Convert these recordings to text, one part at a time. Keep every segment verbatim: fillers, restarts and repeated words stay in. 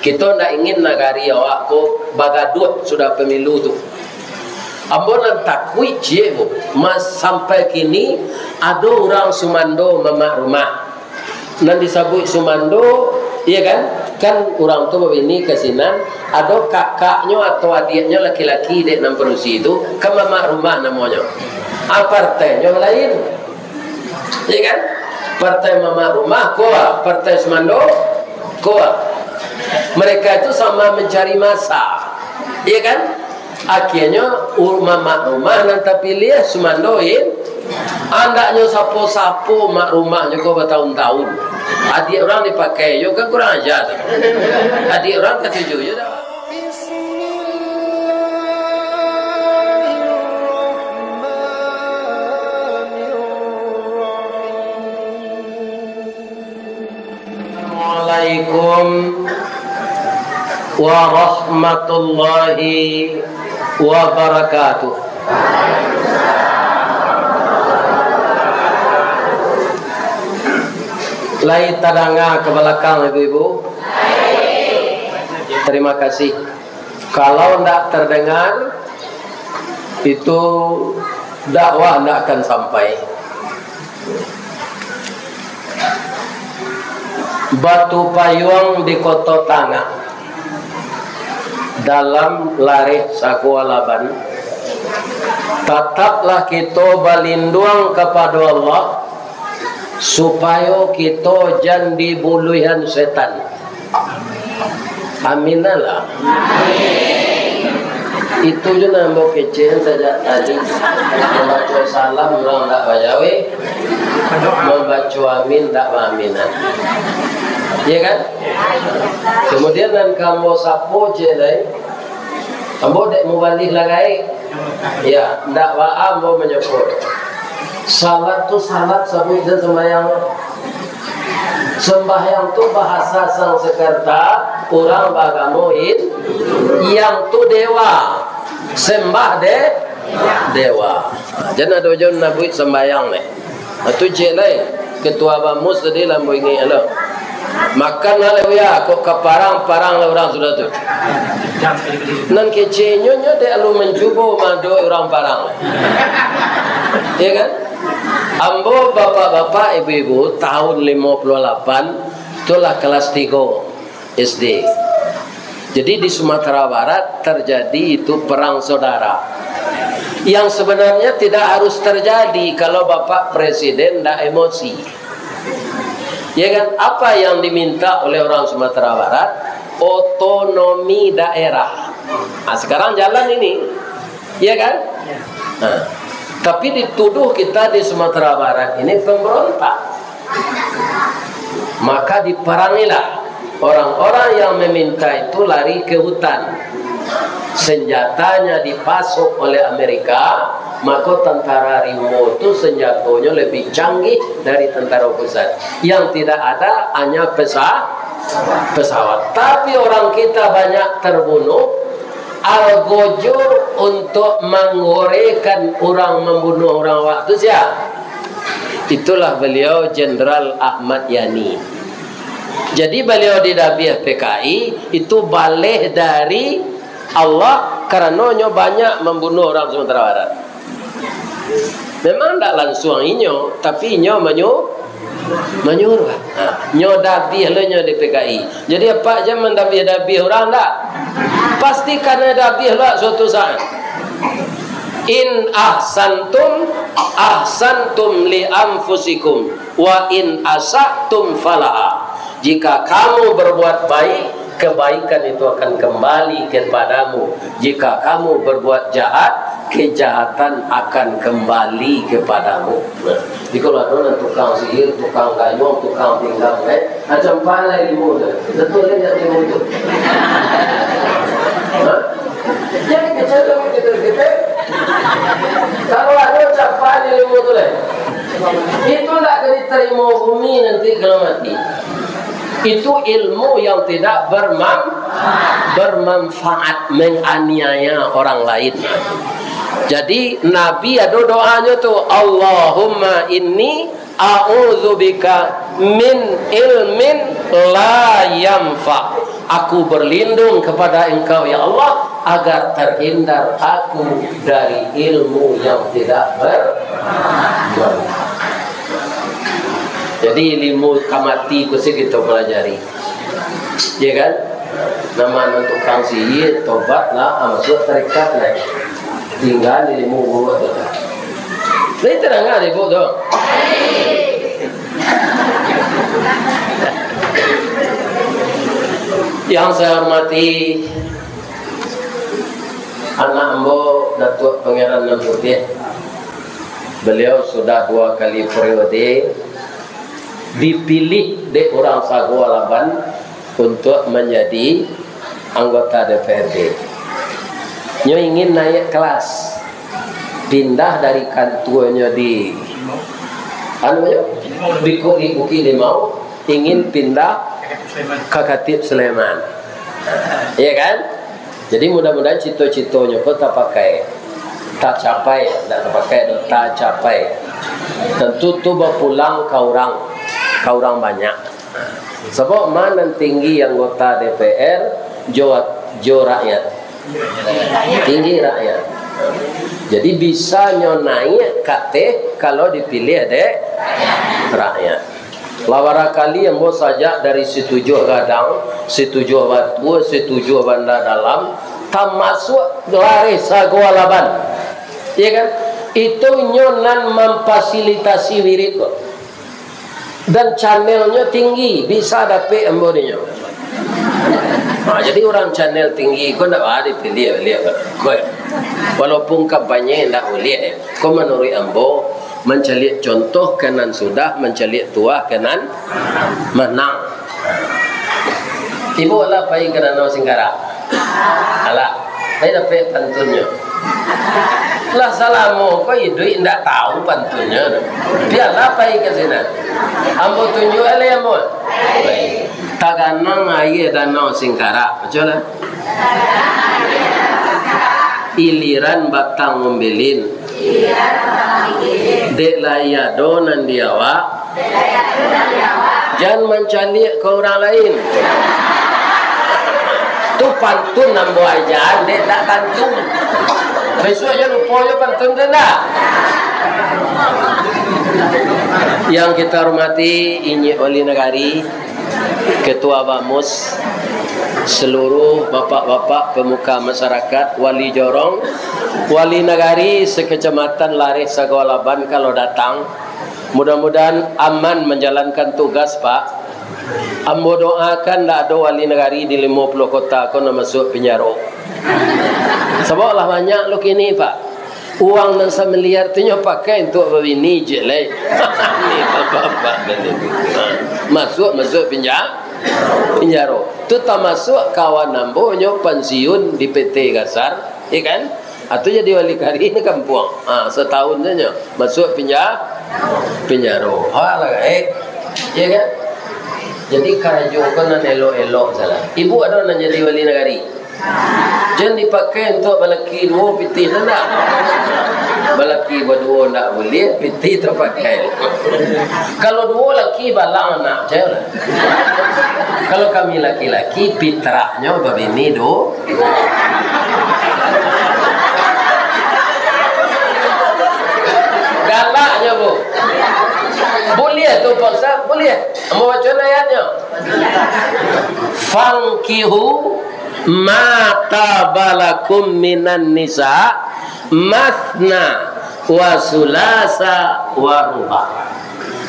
Kito ndak ingin nagari awak ko bagaduah sudah pemilu tu. Ambo nan takuik ciek, Bu, mas, sampai kini ado urang sumando mamak rumah. Nan disabuik sumando, iya kan? Kan urang tu babini ka sinan, ado kakaknyo atau adiaknyo laki-laki dek nan padusi tu, kan mamak rumah namonyo. Ah, partainyo lain. Iya kan? Partai mamak rumah, ko a, partai sumando, ko a. Mereka itu sama mencari masa. Iya kan? Akhirnyo, u-, mamak rumah nan tapiliah sumando in. Andaknyo sapo-sapo mak rumahnyo ko batahun-tahun. Adiak urang dipakai jo, kan kurang aja tu. Adiak urang katuju jo dah. Bismillahirrahmanirrahim. Assalamualaikum warahmatullahi wabarakatuh. Lai tadanga ka balakang, ibu-ibu? Terima kasih. Kalau ndak terdengar, itu dakwah ndak akan sampai. Batu Payuang di Koto Tangah, dalam lareh Sago Alaban, tataplah kito balinduang kapado Allah, supayo kito jan dibuluihan setan. Amin lah. Itu jo nan ambo kecek sajak tadi. Mambaco salam urang ndak bajawek, mambaco amin ndak baaminan. Iya kan? Kemudian nan ka ambo sapo ciek lai, ambo dek mubalih lah gaek. Ya, ndak baa ambo manyebut. Salat tu salat, sabuik jan sambahyang. Sambahyang tu bahasa Sangsekerta, urang baagamo Hin-, yang tu dewa. Sembah de-, dewa. Jan ado jo nabuik sambahyang deh. Nah, tu ciek lai. Ketua Bamus tadi lah ambo ingek lo. Makan lah, Buya, kok ka parang, parang lah urang sudah tu. Nan keceknyo, nyo dek alun mancubo maadok urang parang. Iya kan? Ambo bapak-bapak, ibu-ibu, tahun limo puluah lapan, tu lah kelas tigo S D. Jadi di Sumatera Barat terjadi itu perang saudara. Yang sebenarnya tidak harus terjadi kalau Bapak Presiden ndak emosi. Ya kan? Apa yang diminta oleh orang Sumatera Barat? Otonomi daerah. Nah, sekarang jalan ini. Ya kan? Nah, tapi dituduh kita di Sumatera Barat ini pemberontak. Maka diperangilah. Orang-orang yang meminta itu lari ke hutan. Senjatanya dipasok oleh Amerika, maka tentara Rimbo tu senjatonyo lebih canggih dari tentara pusat. Yang tidak ada hanya pesa-, pesawat. Tapi orang kita banyak terbunuh, Al-Gojur untuk manggorekan urang, mambunuh urang awak tu sia? Itulah beliau Jenderal Ahmad Yani. Jadi beliau didabiah P K I, itu baleh dari Allah, karano nyo banyak mambunuh urang Sumatera Barat. Memang ndak lansuang inyo, tapi inyo manyu-, manyuruah. Ha, nyo dabiah lo nyo di P K I. Jadi, apak jan mandabiah-dabiah urang, ndak. Pasti kana dabiah lo suatu saat. In ahsantum, ahsantum li anfusikum, wa in asa'tum falaha. Jika kamu berbuat baik, kebaikan itu akan kembali kepadamu. Jika kamu berbuat jahat, kejahatan akan kembali kepadamu. Nah, jikalau ado nan tukang sihir, tukang gayuang, tukang pinggang, eh, macam mana ilmu tu? Betul kan tak ilmu tu? Hah? Jadi kecil tu kita, kita. Kalau ado capan ilmu tu, eh, itu ndak akan diterima bumi nanti kalau mati. Itu ilmu yang tidak berman-, bermanfaat, menganiaya orang lain. Jadi, Nabi ado doanyo tu, "Allahumma inni a'udzubika min ilmin la yanfa, Aku berlindung kepada Engkau, ya Allah, agar terhindar aku dari ilmu yang tidak bermanfaat. Jadi, ilmu kamati ko se kito pelajari. Ya kan? Nama nan tukang sihir, tobat lah, ah, masuak tarekat lah. Tingga ilmu buruak tu. Jadi, tadanga dek ibu tu. Yang saya hormati anak ambo, Datuak Pangeran Nan Putiah. Beliau sudah dua kali periode dipilih dek urang Sago Alaban untuak manjadi anggota D P R D. Nyo ingin naiak kelas, pindah dari kantuanyo di, anu nyo, di Ku-, di Bukik Limau, ingin pindah ka Katip Sulaiman. Iya kan? Jadi, mudah-mudahan cito-citonyo ko tapakai, tacapai, ndak tapakai doh, tacapai. Tantu tu bapulang ka urang, ka urang banyak. Sabab ma nan tinggi anggota D P R jo, jo rakyat. Tinggi rakyat. Jadi, bisa nyo naiak kateh kalau dipilih dek rakyat. Lah barakali ambo sajak dari Situjuah Gadang, Situjuah Batua, Situjuah Banda Dalam, tamasuak Lareh Sago Alaban. Iya kan? Itu nyo nan mamfasilitasi wirid ko. Dan channelnyo tinggi, bisa dapek ambo dinyo. Ha, jadi urang channel tinggi ko ndak baa dipiliah-piliah. Ko, walaupun kampanye ndak buliah, ko manuruik ambo, mancaliak contoh ka nan sudah, mancaliak tuah ka nan manang. Ibu alah pai ka Danau Singkarak? Alah, pai dapek pantunnyo. Lah salamo ko iduik indak tahu pantunnyo tu. Bialah pai ka sinan. Ambo tunjuak alai ambo. Taganang aia Danau Singkarak, baco lah. Iliran batang umbilin. Dek lai ado nan di awak, jan mancaliak ka urang lain. Tu pantun ambo aja, dek tak tantu. Bisuak jo lupo jo pantun tu ndak? Yang kita hormati, Inyiak Wali Nagari, Ketua Bamus, seluruh bapak-bapak pemuka masyarakat, wali jorong, wali nagari sekecamatan Lareh Sago Alaban kalau datang, mudah-mudahan aman menjalankan tugas, Pak. Ambo doakan ndak ado wali nagari di limo puluah kota ko nan masuak pinjaro. Sabab lah banyak lo kini, Pak. Uang nan samiliar tu nyo pakai untuak babini je lai. Ni bapak-bapak tadi tu. Ha. Masuak, masuak pinja-, pinjaro. Tu tamasuak kawan ambo nyo pansiun di P T Gasar, ya kan? Atau jadi wali kari ni kampuang. Ha, satahun sajo masuak pinja-, pinjaro. Ha, lah gaek. Ya kan? Jadi karajo ko nan elok-elok salah. Ibu ado nan jadi wali nagari? Jan dipakai untuak balaki duo pitih tu ndak? Balaki baduo ndak buliah, pitih tapakai. Kalau duo laki balang anak, cek lah. Kalau kami laki-laki, pitrahnyo babini du-, galaknyo, Bu. Buliah tu, Pak Ustaz? Buliah. Ambo baco ayatnyo. "Fankihu ma taba lakum minan nisa, masna wa sulasa wa ruba."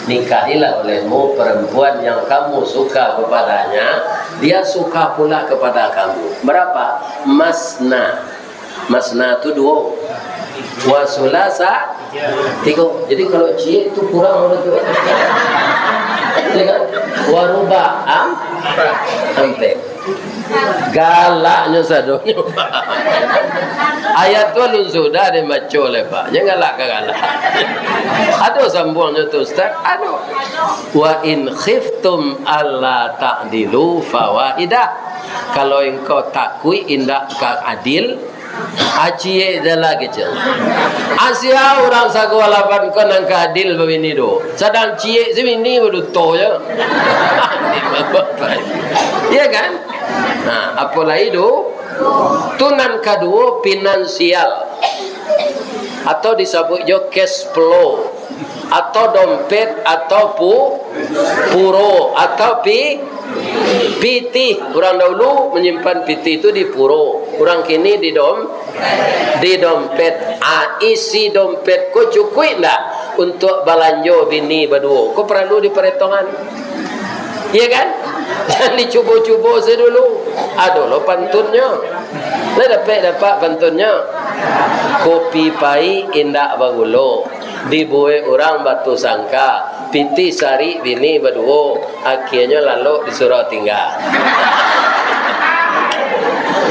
Nikahilah olehmu perempuan yang kamu suka kepadanya, dia suka pula kepada kamu. Berapa? Masna. Masna tu duo. Wa sulasa, tigo. Jadi, kalau ciek tu kurang urang tu. Ya kan? Wa ruba, am-, ampek. Galaknyo sadonyo, Pak. Ayat tu alun sudah den baco lai, Pak. Jan galak ka galak. Ado sambuangnyo tu, Ustaz? Ado. "Wa in khiftum alla ta'dilu fawahidah." Kalau engkau takuik indak ka adil, ah, ciek se lah kecil. Ah, sia urang Sago Alaban ko nan ka adil babini duo. Sadang ciek se bini baduto je. Iya kan? Nah, apo lai tu? Tu nan kaduo, finansial. Atau disebut jo cash flow. Atau dompet, atau pu-, puro, atau pi-, pitih. Urang dahulu manyimpan pitih tu di puro. Urang kini di dom-, di dompet. Ah, isi dompet ko cukuik ndak untuak balanjo bini baduo? Ko paralu diparetongan. Iya kan? Jan dicubo-cubo se dulu. Ado lo pantunnyo. Lah dapek, dapat pantunnyo. Kopi paik indak bagulo. Dibuek urang batu sangka. Pitih sarik bini baduo. Akhianyo lalok disuruah tingga.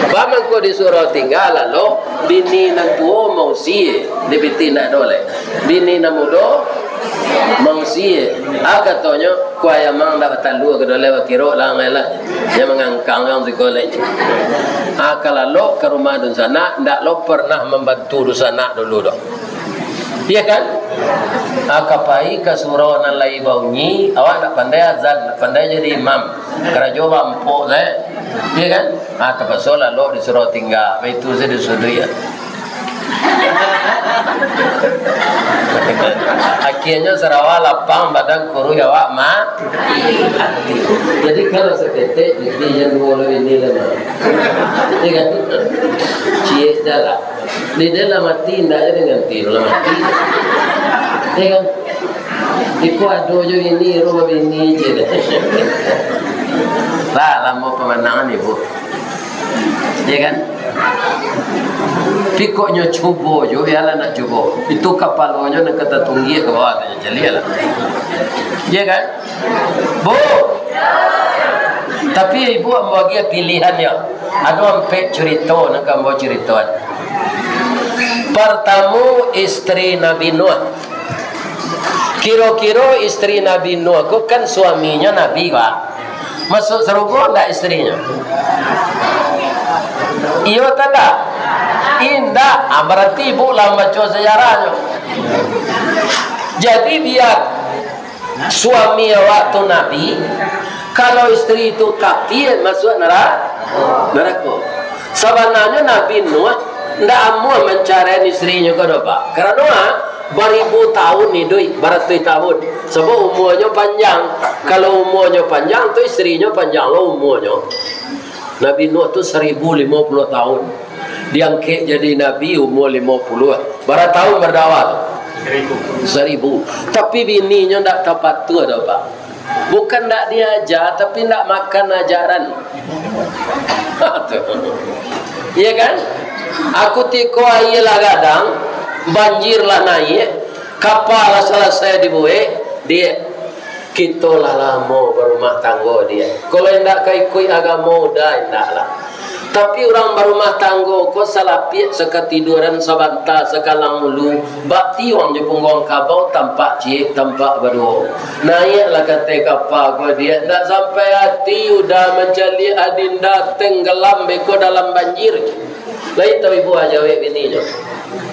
Bamangko disuruah tingga, lalok bini nan tuo mausia. Di pitih ndak ado lai. Bini nan mudo mausia. Ah, katonyo, "Kuah ayam ang ndak batalua, kedelai bakirok lah, ngai lah. Jan mangangkang ang siko lai." Ah, ka lalok ka rumah dunsanak, ndak lo pernah mambantu dunsanak dulu doh. Iya kan? Ah, ka pai ka surau nan lai baunyi, awak ndak pandai azan, ndak pandai jadi imam. Karajo bampok sae. Iya kan? Ah, tapaso lalok disuruah tingga. Baitu sae disuduik. Akhianyo sarawa lapang, badan kuruih, awak ma-, mati. Jadi, kalau saketek, jadi jan duo lo ini lah, mah. Iya kan? Ciek dah lah. Di dalam mati, ndak jadi ganti, lah mati. Iya kan? Iko ado jo ini, rumah bini je. Lah, lamo pamandangan, Ibu. Ya kan? Pikoknyo cubo jo, bialah nak cubo. Itu kapalonyo nak ka tatunggia ka bawah tu, caliaklah. Ya kan? Bu. Tapi ibu ambo agiah pilihan yo. Ado ampek curito nak ambo curitoan. Partamo, isteri Nabi Nuh. Kiro-kiro isteri Nabi Nuh ko kan suaminyo Nabi, Pak. Masuak sarugo ndak isterinyo? Iyo atau ndak? Indak. Ah, bararti ibu lah mambaco sejarahnyo. Jadi, bia suami awak tu nabi, kalau isteri tu kafir, masuak nara-, narako. Sabananyo Nabi Nuh ndak amuah mancaraian isterinyo ko doh, Pak. Karano, ah, baribu tahun iduik, baratuih tahun. Sabab umuanyo panjang. Kalau umuanyo panjang tu, isterinyo panjang lo umuanyo. Nabi Nuh tu saribu limo puluah tahun. Diangkek jadi nabi umua limo puluah. Bara tahun bardakwah tu? Saribu. Tapi bininyo ndak tapatuah doh, Pak. Bukan ndak diaja, tapi ndak makan ajaran. Iya kan? Aku tiko aia lah gadang, banjir lah naiak, kapa lah salasai dibuek, Diak, kito lah lamo barumah tanggo, Diak. Kalau indak ka ikuik agamo, udah indak lah. Tapi urang barumah tanggo ko salapiak sakatiduran, sabanta sakalang ulu, bak tiuang jo pungguang kabau, tampak ciek, tampak baduo. Naiaklah ka ateh kapa ko, Diak, ndak sampai ati udah mancaliak adinda tenggelam beko dalam banjir. Lai tau ibu ha jawek bininyo,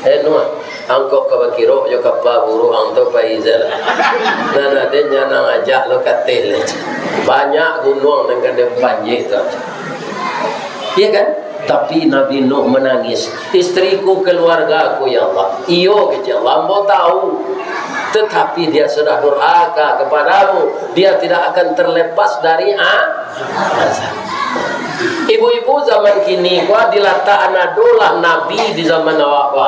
"Eh, Nuh, angkok ka bakirok jo kapa buruak ang tu pai se lah. Nan ado nyo nan ajak lo ka ateh lai. Banyak gunuang nan ka den panjek tu." Iya kan? Tapi Nabi Nuh manangis, "Istriku, keluargaku, ya Allah." "Iyo," kecek Allah, "ambo tahu. Tetapi dia sudah durhaka kepadamu. Dia tidak akan terlepas dari a-, azab." Ibu-ibu zaman kini, ko, dilatak an ado lah nabi di zaman awak, ko.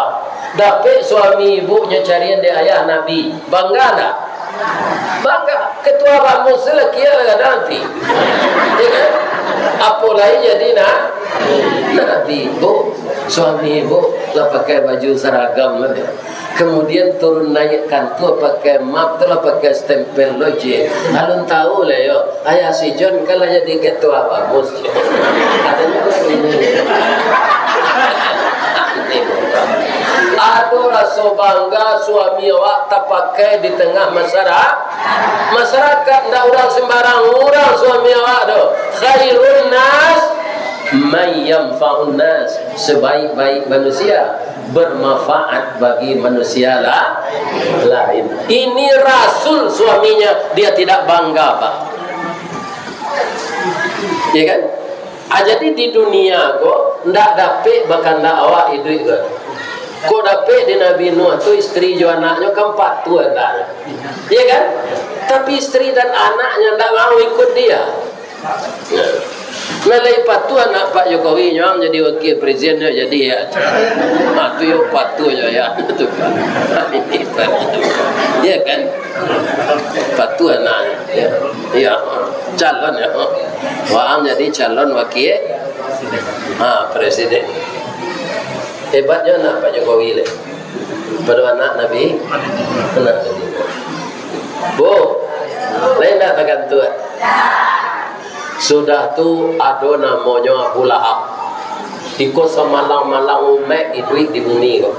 Dapek suami ibunyo carian dek ayah nabi. Bangga ndak? Bangga. Ketua bamus tu lah kiro lah gadang ati. Ya kan? Apo lai jadi na-, nabi, Bu. Suami ibu lah pakai baju saragam lah. Kemudian turun naiak kantua pakai map tu lah, pakai stempel lo je. Alun tahu lah yo. Ayah si John kan lah jadi ketua bamus. Katonyo ko ini. Ado raso bangga suami awak tapakai di tengah masyara-, masyarakat. Ndak urang sembarang urang suami awak tu. Khairun nas man yanfa'un nas. Sebaik-baik manusia bermanfaat bagi manusia la-, lain. Ini rasul suaminya, dia tidak bangga, Pak. Ya kan? Ah, jadi di dunia ko, ndak dapek bakandak awak iduik ko. Kok dapek di Nabi Nuh tu, isteri jo anaknyo kan patuah andaknyo. Iya kan? Tapi isteri dan anaknya ndak mau ikut dia. Nah, lai patuah nak Pak Jokowi nyo jadi wakil presiden nyo jadi ya. Ah, tu yo patuah yo ya. Tu, Pak. Iya kan? Patuah nak. Ya. Ya. Calon ya. Waang jadi calon wakil, ha, presiden. Hebatnyo anak Pak Jokowi le. Pado anak Nabi, anak Nabi. Bu, lain dak tagantuak? Sudah tu ado namonyo Abu Lahab. Iko samalang-malang umaik iduik di bumi ko.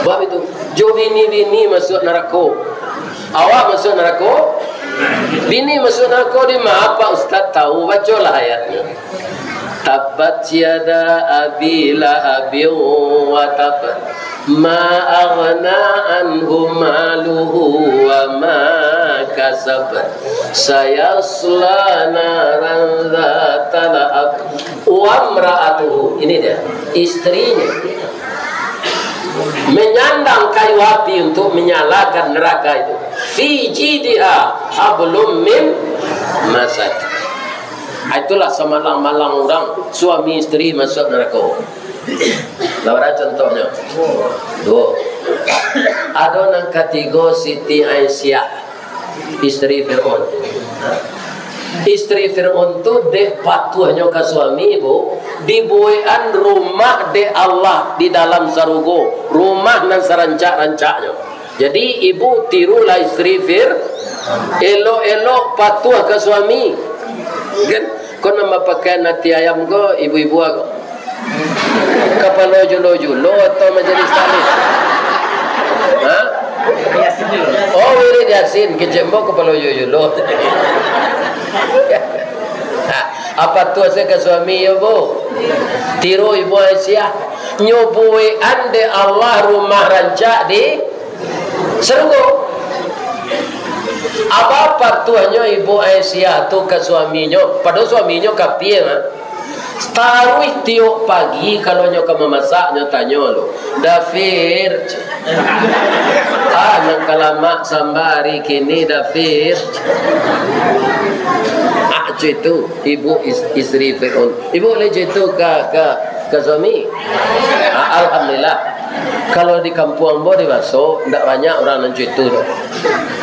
Bab itu, jo bini-bini masuak narako. Awak masuak narako? Bini masuak narako di ma, Pak Ustaz tahu? Bacolah ayatnyo. Tabbat yada Abi Lahabin wa tab. Ma aghna anhu maluhu wa ma kasab. Sayasla naran dzata lahab. Wa imra'atuhu. Ini dia, istrinya. Menyandang kayu api untuk menyalakan neraka itu. Fi jidiha hablum min masad. Itulah samalang-malang urang suami isteri masuak narako. Lah bara contohnyo? Duo. Ado nan katigo Siti Aisyah, isteri Fir'aun. Isteri Fir'aun tu dek patuahnyo ka suami, Bu, dibuekan rumah dek Allah di dalam sarugo, rumah nan sarancak-rancaknyo. Jadi, ibu tirulah isteri Fir, elok-elok patuah ka suami. Kan? Kok nan bapakaian ati ayam ko, ibu-ibu ko? Kapalo julo-julo atau majelis taklim? Ha? Oh, wirid Yasin, kecek ambo kapalo julo-julo. Ha, apo tu asa ka suami yo, Bu? Tiru Ibu Aisyah, nyo buekan dek Allah rumah rancak di sarugo. Apo patuahnyo Ibu Aisyah tu ka suaminyo, padahal suaminyo kapia, ha? Taruih tiok pagi, kalau nyo ka mamasak, nyo tanyo lo, "Dafir, ah, nan ka lamak samba ari kini, Dafir?" Ah, cak itu, ibu is-, isteri Fir'aun. Ibu lai cak itu ka, ka, ka suami? Ah, alhamdulillah. Kalau di kampuang ambo di Baso, ndak banyak urang nan cak itu tu.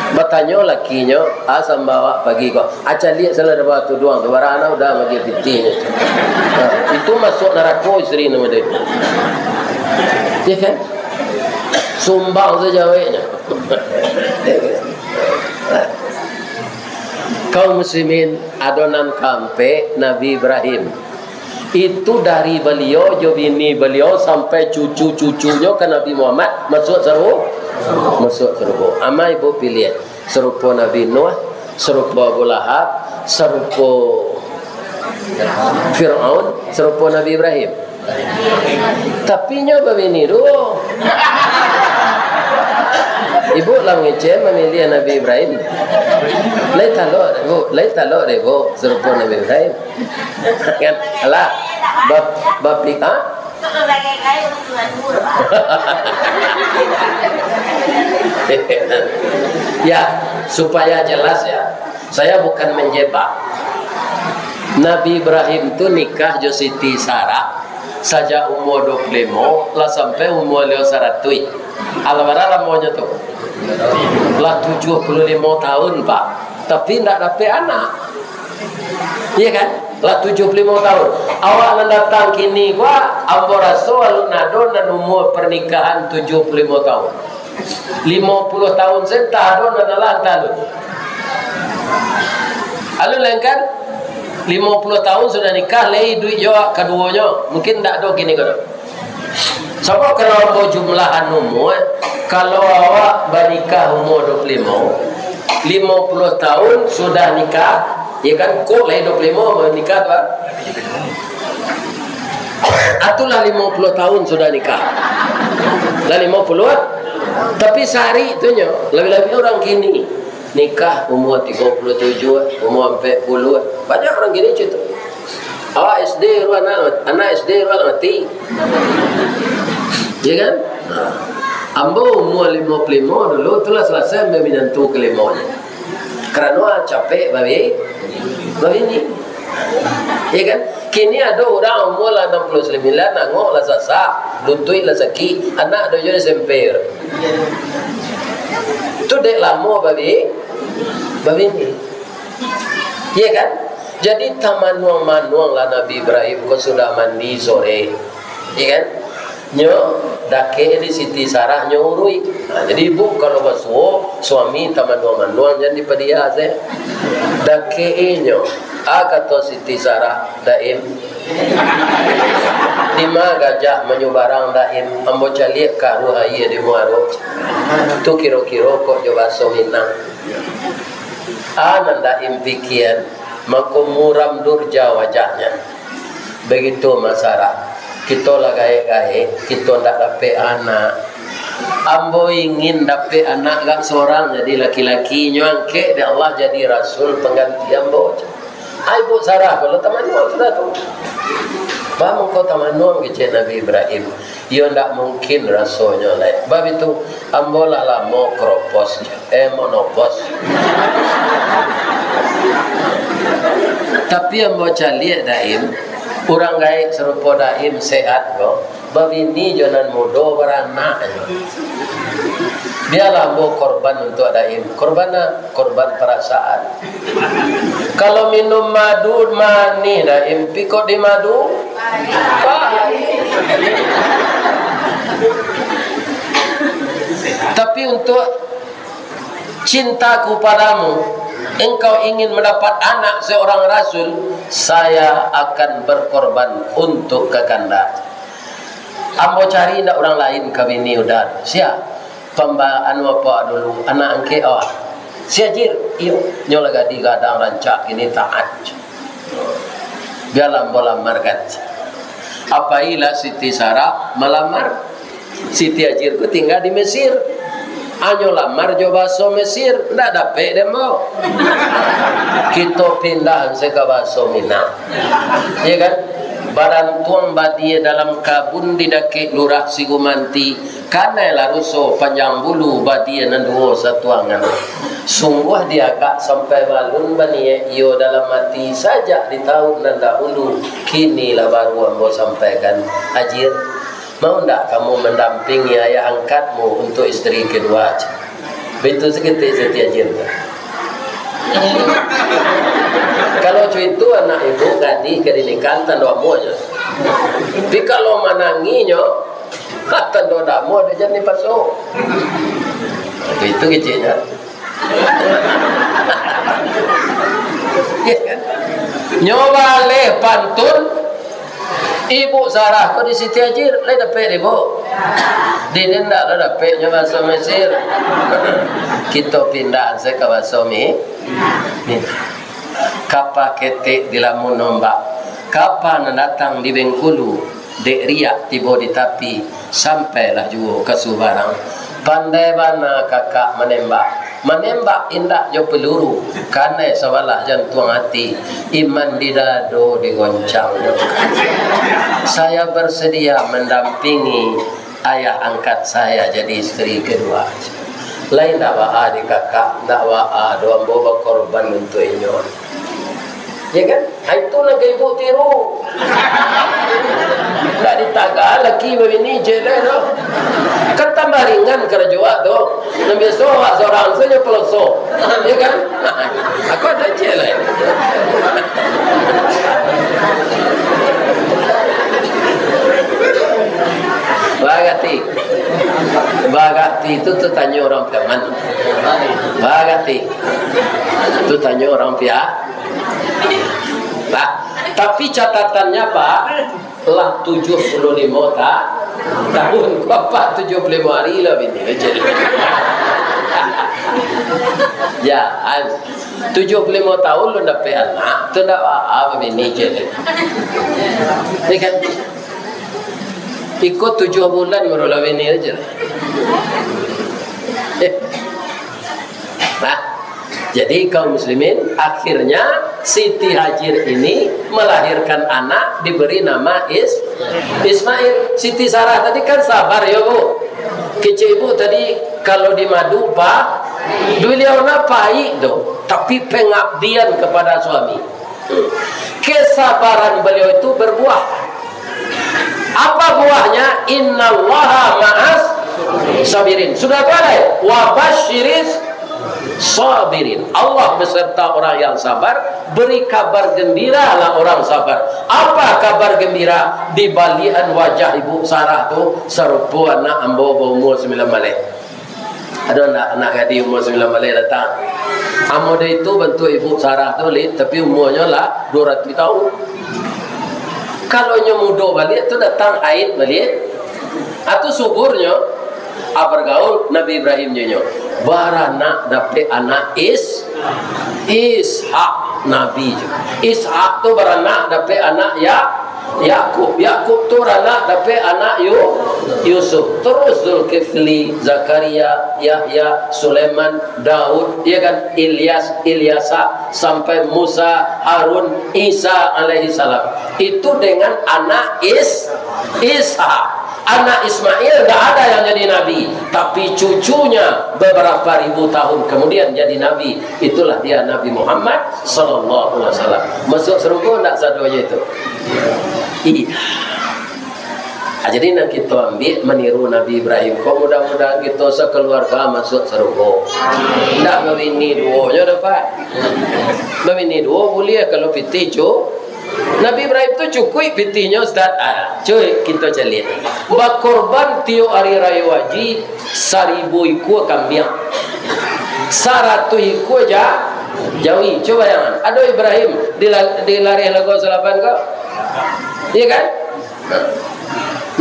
Batanyo lakinyo, "Ah, samba awak pagi ko?" Acaliak salah di bawah tuduang tu, barana udah bagi pitih. Nah, itu masuak narako isteri namo dia. Ya kan? Sumbang saja awaknyo. Kaum muslimin, ado nan kaampek, Nabi Ibrahim. Itu dari baliau jo bini baliau sampai cucu-cucunyo ka Nabi Muhammad masuak saru-, masuak sarugo. Amai ibu piliah. Sarupo Nabi Nuh, sarupo Abu Lahab, sarupo Firaun, sarupo Nabi Ibrahim. Tapi nyo babini duo. Ibu lah mangecek mamiliah Nabi Ibrahim. Lai talok deh, Bu. Lai talok deh, Bu. Sarupo Nabi Ibrahim. Kan? Alah. Bab-, bab-, ha? Ya, supaya jelas ya. Saya bukan menjebak. Nabi Ibrahim tu nikah jo Siti Sarah sajak umua duo puluah limo, lah sampai umua baliau saratuih. Alah bara lamonyo tu? Lah tujuah puluah limo taun, Pak. Tapi ndak dapek anak. Iya kan? Lah tujuah puluah limo taun. Awak nan datang kini ko, ambo raso alun ado nan umua pernikahan tujuah puluah limo taun. Limo puluah taun se antah ado nan alah antah alun. Alun lai kan? Limo puluah taun sudah nikah, lai iduik jo kaduonyo. Mungkin ndak ado kini ko doh. Sabab kalau ambo jumlahan umua, kalau awak banikah umua duo puluah limo, limo puluah taun sudah nikah, ya kan, kok lai duo puluah limo baru nikah tu, ah? Atulah limo puluah taun sudah nikah. Lah limo puluah, tapi sari tu nyo, labiah-labiah urang kini nikah umua tigo puluah tujuah, umua ampek puluah. Banyak urang kini cak tu. Awak S D baru anak, anak S D baru anak mati. Ya kan? Ambo umua limo puluah limo dulu, tu lah salasai ambo minantu kalimonyo. Karano capek babi-, babini. Ya kan? Kini ado urang umua lah anam puluah sambilan, angok lah sasak, luntuik lah sakik, anak ado juo disemper. Tu dek lamo babi-, babini. Iya kan? Jadi, tamanuang-manuang lah Nabi Ibrahim ko sudah mandi sore. Iya kan? Nyo dakek di Siti Sarah, nyo uruik. Nah, jadi ibu kalau basuo, suami tamanuang-manuang, jan dipadia se. Dakek inyo. Ah, kato Siti Sarah, "Daim, dima gajah manyubarang, Daim? Ambo caliak karuah aia di muaro." Tu kiro-kiro kok jo baso Minang. Ah, nan Daim pikian, mako muram durja wajahnya. Begitu masalah. Kito lah gaek-gaek, kito ndak dapek anak. Ambo ingin dapek anak gak sorang, jadi laki-laki, nyo angkek dek Allah jadi rasul pangganti ambo. Ai, Ibu Sarah, kalau tamanuang sudah tu. Bah, mangko tamanuang kecek Nabi Ibrahim. Iyo ndak mungkin rasonyo lai. Bab itu, ambo lah lamo kropos, eh, monopos. Tapi ambo caliak Daim, urang gaek sarupo Daim sehat ko, babini jo nan mudo baranak jo. Bialah ambo korban untuak Daim. Korban a-, korban parasaan. Kalau minum madu manih, Daim, pikok di madu, pahit. Tapi untuak cintaku padamu, engkau ingin mendapat anak seorang rasul, saya akan berkorban untuk kakanda. Ambo cari ndak urang lain ka bini uda. Sia? Pamba-, anu apak dulu, anak angkek awak. Si Ajir, iyo, nyo lah gadih gadang rancak kini taat. Bialah ambo lamarkan. Apailah Siti Sarah malamar. Siti Ajir ko tingga di Mesir. Anyo lamar jo baso Mesir, ndak dapek dek ambo. Kito pindah se ka baso Minang. Iya kan? Barantuang badia dalam kabun di dakek Lurah Sigumanti, kanai lah ruso panjang bulu badia nan duo satuangan. Sungguah diagak sampai balun baniaik iyo dalam ati sajak di taun nan dahulu, kini lah baru ambo sampaikan. Ajir, mau ndak kamu mandampingi ayah angkatmu untuk isteri kedua? Baitu saketek Siti Ajin tu. Kalau cuitu anak ibu gadih ka dinikahan tando amuahnyo. Tapi kalau mananginyo, tando ndak amuah, jan dipaso. Itu keceknya. Nyo baleh pantun, Ibu Sarah ko di Siti Ajir, lai dapek dek ibu? Di den ndak lah dapek nyo baso Mesir. Kito pindah se ka baso Mi-, Minang. Kapa ketek dilamun ombak, kapa nan datang di Bengkulu, dek riak tibo di tapi, sampailah juo ka subarang. Pandai bana kakak manembak, manembak indak jo peluru, kanai sabalah jantuang ati, iman di dado digoncang. Saya bersedia mendampingi ayah angkat saya jadi isteri kedua. Lain ndak baa di kakak, ndak baa doh ambo bakorban untuak inyo. Ya kan? Ha, itu nan ka ibu tiru. Ndak ditaga laki babini, cek lai tu. Kan tambah ringan karajo awak tu. Nan biaso awak sorang sajo paloso. Ya kan? Aku ada cek lai. Bagati. Bagati itu tu tanyo urang Piaman. Bagati. Tu tanyo urang Pia-, Nah, tapi catatannya, Pak, lah tujuh puluh limo ta-, tahun. Bapak tujuh puluh limo hari lah bini, cek. Ya, an, tujuh puluh limo tahun lun dapek anak, tu ndak baa babini, cek. Ni kan? Iko tujuh bulan baru lah bini aja. Nah, Jadi, kaum muslimin, akhirnya Siti Hajar ini melahirkan anak, diberi nama Is-, Ismail. Siti Sarah tadi kan sabar, yo, Bu. Kecek Ibu tadi, kalau di madu, pa-, beliau nak pahik tu, tapi pengabdian kepada suami. Kesabaran beliau itu berbuah. Apa buahnya? Innallaha ma'as sabirin. Sudah tu ada, wa basyiris sabirin. Allah beserta orang yang sabar, beri kabar gembiralah orang sabar. Apa kabar gembira? Di balian wajah Ibu Sarah tu, sarupo anak ambo baumur sambilan baleh. Ado ndak anak gadih umur sambilan baleh datang? Amode itu bantuak Ibu Sarah tu, Lid, tapi umurnyo lah dua ratus tahun. Kalau nyo mudo baliak tu datang haid baliak. Atu suburnyo, ah, bergaul Nabi Ibrahim nyo, nyo. Baranak dapek anak Is-, Ishak Nabi. Ishak tu baranak dapek anak Ya-, Yakub. Yakub tu baranak dapek anak Yu-, Yusuf. Terus Zulkifli, Zakaria, Yahya, Sulaiman, Daud, ya kan? Ilyas, Ilyasa, sampai Musa, Harun, Isa alaihi salam. Itu dengan anak Is-, Ishak. Anak Ismail ndak ada yang jadi nabi, tapi cucunya beberapa ribu tahun kemudian jadi nabi. Itulah dia Nabi Muhammad sallallahu alaihi wasallam. Masuk surga ndak sadonyo itu? Iya. Ah, jadi nan kito ambiak maniru Nabi Ibrahim ko, mudah-mudahan kito sakaluarga masuk surga. Ndak babini duo nyo dapat. Babini duo buliah kalau pitih cu-, Nabi Ibrahim tu cukuik pitihnyo, Ustaz. Ah, cuy, kito caliak. Bakorban tiok ari rayo haji saribu ikua kambiang. Saratuih ikua ja-, jawi. Cubo bayangan. Ado Ibrahim di la-, di lareh Lago Salapan ko? Iya kan?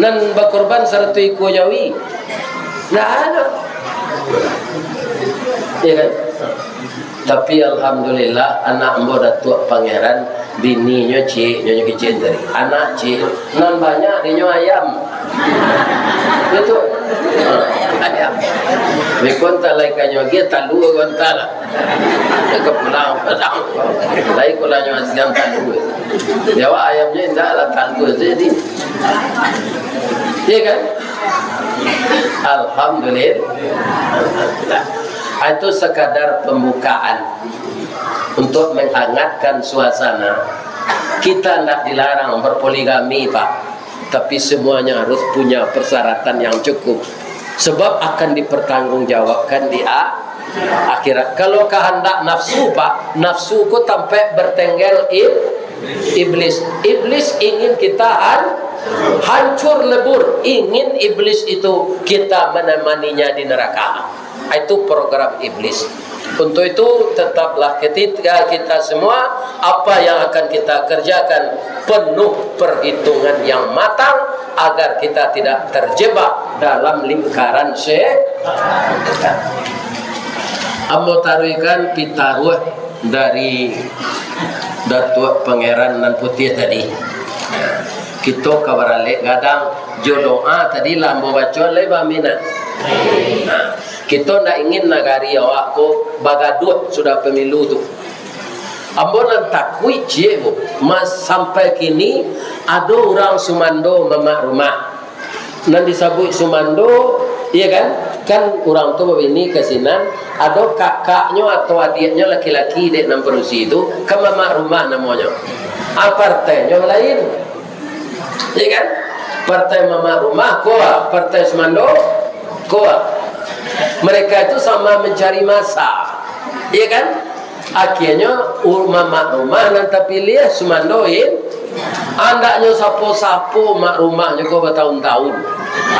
Nan bakorban saratuih ikua jawi. Ndak ado. Iya kan? Tapi alhamdulillah, anak ambo Datuak Pangeran, bininyo ciek, nyo kecil tadi. Anak ciek, nan banyak dinyo ayam. Betul? Ayam. Beko antah lai kanyo agiah talua ko antah lah. Ka pulang, pulang. Lai ko lah nyo asian talua. Di awak ayamnyo indak lah, talua jadi. Iya kan? Alhamdulillah. Itu sekadar pembukaan untuk menghangatkan suasana. Kita ndak dilarang berpoligami, Pak. Tapi semuanya harus punya persyaratan yang cukup. Sebab akan dipertanggungjawabkan di a-, akhirat. Kalau kahandak nafsu, Pak, nafsu ko tampek bertengger ib-, iblis. Iblis ingin kita han-, hancur lebur. Ingin iblis itu kita menemaninya di neraka. Itu program iblis. Untuk itu, tetaplah ketika kita semua, apa yang akan kita kerjakan, penuh perhitungan yang matang, agar kita tidak terjebak dalam lingkaran setan. Ambo taruihkan pitaruah dari Datuak Pangeran Nan Putiah tadi. Kito ka baralek gadang, jo doa tadi lah ambo baco lai, baminan. Nah, kito ndak ingin nagari awak ko bagaduah sudah pemilu tu. Ambo nan takuik ciek ko, mas, sampai kini ado urang sumando mamak rumah. Nan disabuik sumando, iya kan? Kan urang tu babini ka sinan, ado kakaknyo atau adiaknyo laki-laki dek nan padusi tu, kan mamak rumah namonyo. Ah, partainyo lain. Iya kan? Partai mamak rumah ko a, partai sumando ko a. Mereka itu sama mencari masa. Iya kan? Akhirnyo, u-, mamak rumah nan tapiliah, sumando in. Andaknyo sapo-sapo mak rumahnyo ko batahun-tahun.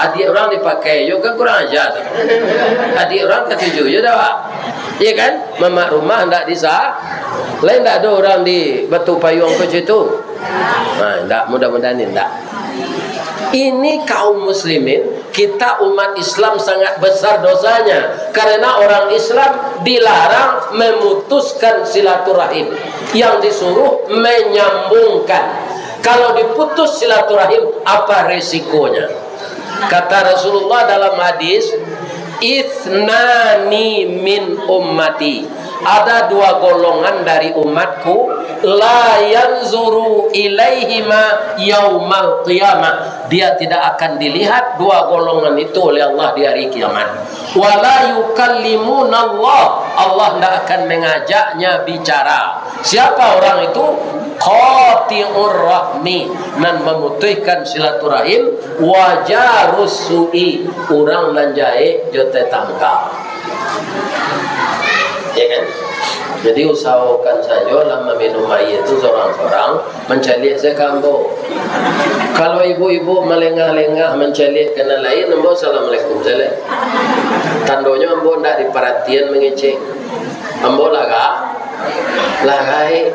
Adiak urang dipakai jo, kan kurang aja tu. Adiak urang katuju jo dah, Pak. Iya kan? Mamak rumah ndak disa-, lain ndak ado urang di Batu Payuang ko situ. Nah, ndak, mudah-mudahan indak. Ini kaum muslimin, kita umat Islam sangat besar dosanya, karena orang Islam dilarang memutuskan silaturahim, yang disuruh menyambungkan. Kalau diputus silaturahim, apa resikonya? Kata Rasulullah dalam hadis, "Itsnani min ummati, Ada dua golongan dari umatku, la yanzuru ilaihima yaumal qiyamah. Dia tidak akan dilihat dua golongan itu oleh Allah di hari kiamat. Wala yukallimunallah, Allah ndak akan mengajaknya bicara. Siapa orang itu? Qati'ur rahmi, nan memutuskan silaturahim, wa jarus su'i, urang nan jahek jo tetangga. Ya kan? Jadi usahokan sajo lah maminum aia tu sorang-sorang, mancaliak se ka ambo. Kalau ibu-ibu malengah-lengah mancaliak ka nan lain, ambo assalamualaikum sajo. Tandonyo ambo ndak diparatian mangecek. Ambo laga-, lagai.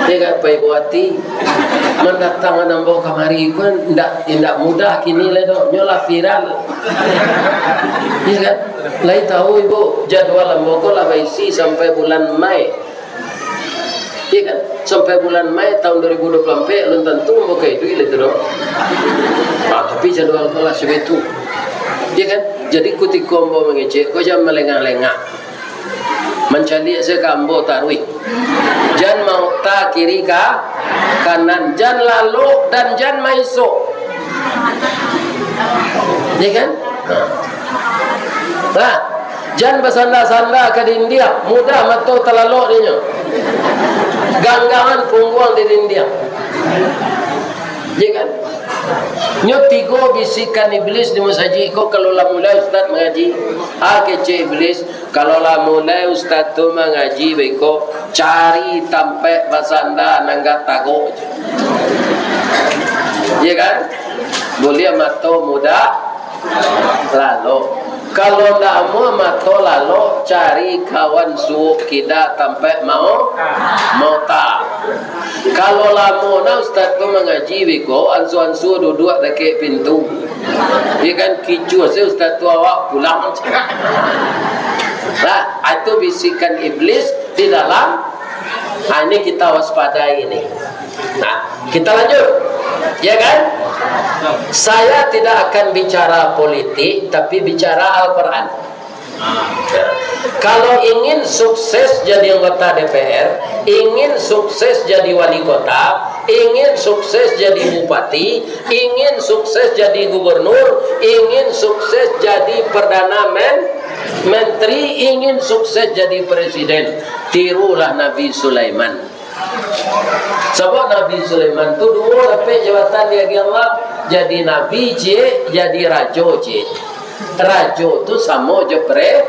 Dia kan pai buati. Mandatangan ambo kamari ko ndak, ndak mudah kini lai doh. Nyo lah viral. Iya kan? Lai tahu ibu, jadwal ambo ko lah baisi sampai bulan Mei. Iya kan? Sampai bulan Mei tahun dua ribu dua puluh empat, alun tantu ambo ka iduik lai tu doh. Ah, tapi jadwal ko lah sabaitu. Iya kan? Jadi kutiko ambo mangecek, ko jan malengah-lengah. Mancaliak se ka ambo taruih. Jan mauta kiri ka kanan, jan lalok dan jan maisok. Ya kan? Nah, jan basanda-sanda ka dindiang, mudah mato talalok dinyo. Ganggangan pungguang di dindiang. Ya kan? Nyo tigo bisikan iblis di masajik ko, kalau lah mulai ustaz mangaji, ah, kecek iblis, kalau lah mulai ustaz tu mangaji beko, cari tampek basanda nan agak tagok je. Ya kan? Buliah mato mudah lalok. Kalau ndak amuah mato lalok, cari kawan suok kida tampek mau, mauta. Kalau lamo nah ustaz tu mangaji beko, ansua-ansua duduak dakek pintu. Ya kan, kicuah se ustaz tu awak pulang. Lah, itu bisikan iblis di dalam. Ah, ini kita waspadai ini. Nah, kita lanjut. Ya kan? Saya tidak akan bicara politik, tapi bicara Al-Quran. Kalau ingin sukses jadi anggota D P R, ingin sukses jadi wali kota, ingin sukses jadi bupati, ingin sukses jadi gubernur, ingin sukses jadi perdana men-, menteri, ingin sukses jadi presiden, tirulah Nabi Sulaiman. Sabab Nabi Sulaiman tu duo dapek jabatan diagiah Allah, jadi nabi ciek, jadi rajo ciek. Rajo tu samo jo pre-,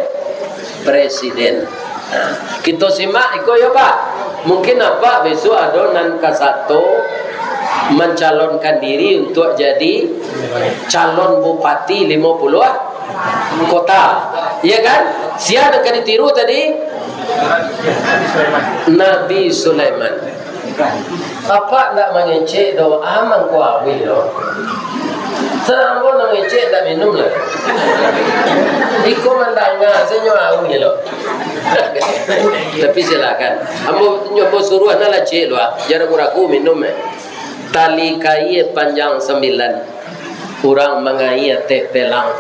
presiden. Nah, kito simak iko yo, Pak. Mungkin Apak besok ado nan kasato mancalonkan diri untuak jadi calon bupati limo puluah kota. Iya kan? Sia nan ka ditiru tadi? Nabi Sulaiman. Apak ndak mangecek doh, a mangko auih lo. Sadang ambo ndak mangecek, ndak minum lai. Iko mandanga sajo auih lo. Tapi silakan. Ambo nyoba suruah nan lah ciek lo, ah. Jan ragu-ragu minum, eh. Tali kaia panjang sambilan. Urang mangaia teh pelang,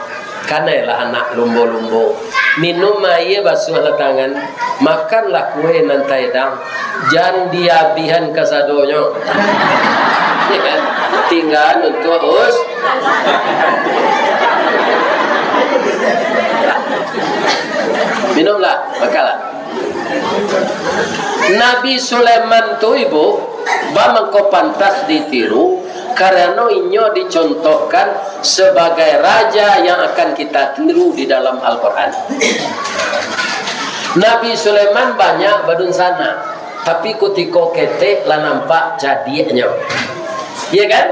kanailah anak lumbo-lumbo. Minum aia, basuahlah tangan, makanlah kue nan taedang, jan diabihan kasadonyo. Ya kan? Tinggaan untuak us-, minumlah, makanlah. Nabi Sulaiman tu, Ibu, ba mangko pantas ditiru, karano inyo dicontohkan sabagai raja yang akan kita tiru di dalam Al-Quran. Nabi Sulaiman banyak badunsanak, tapi kutiko ketek lah nampak cadiaknyo. Iya kan?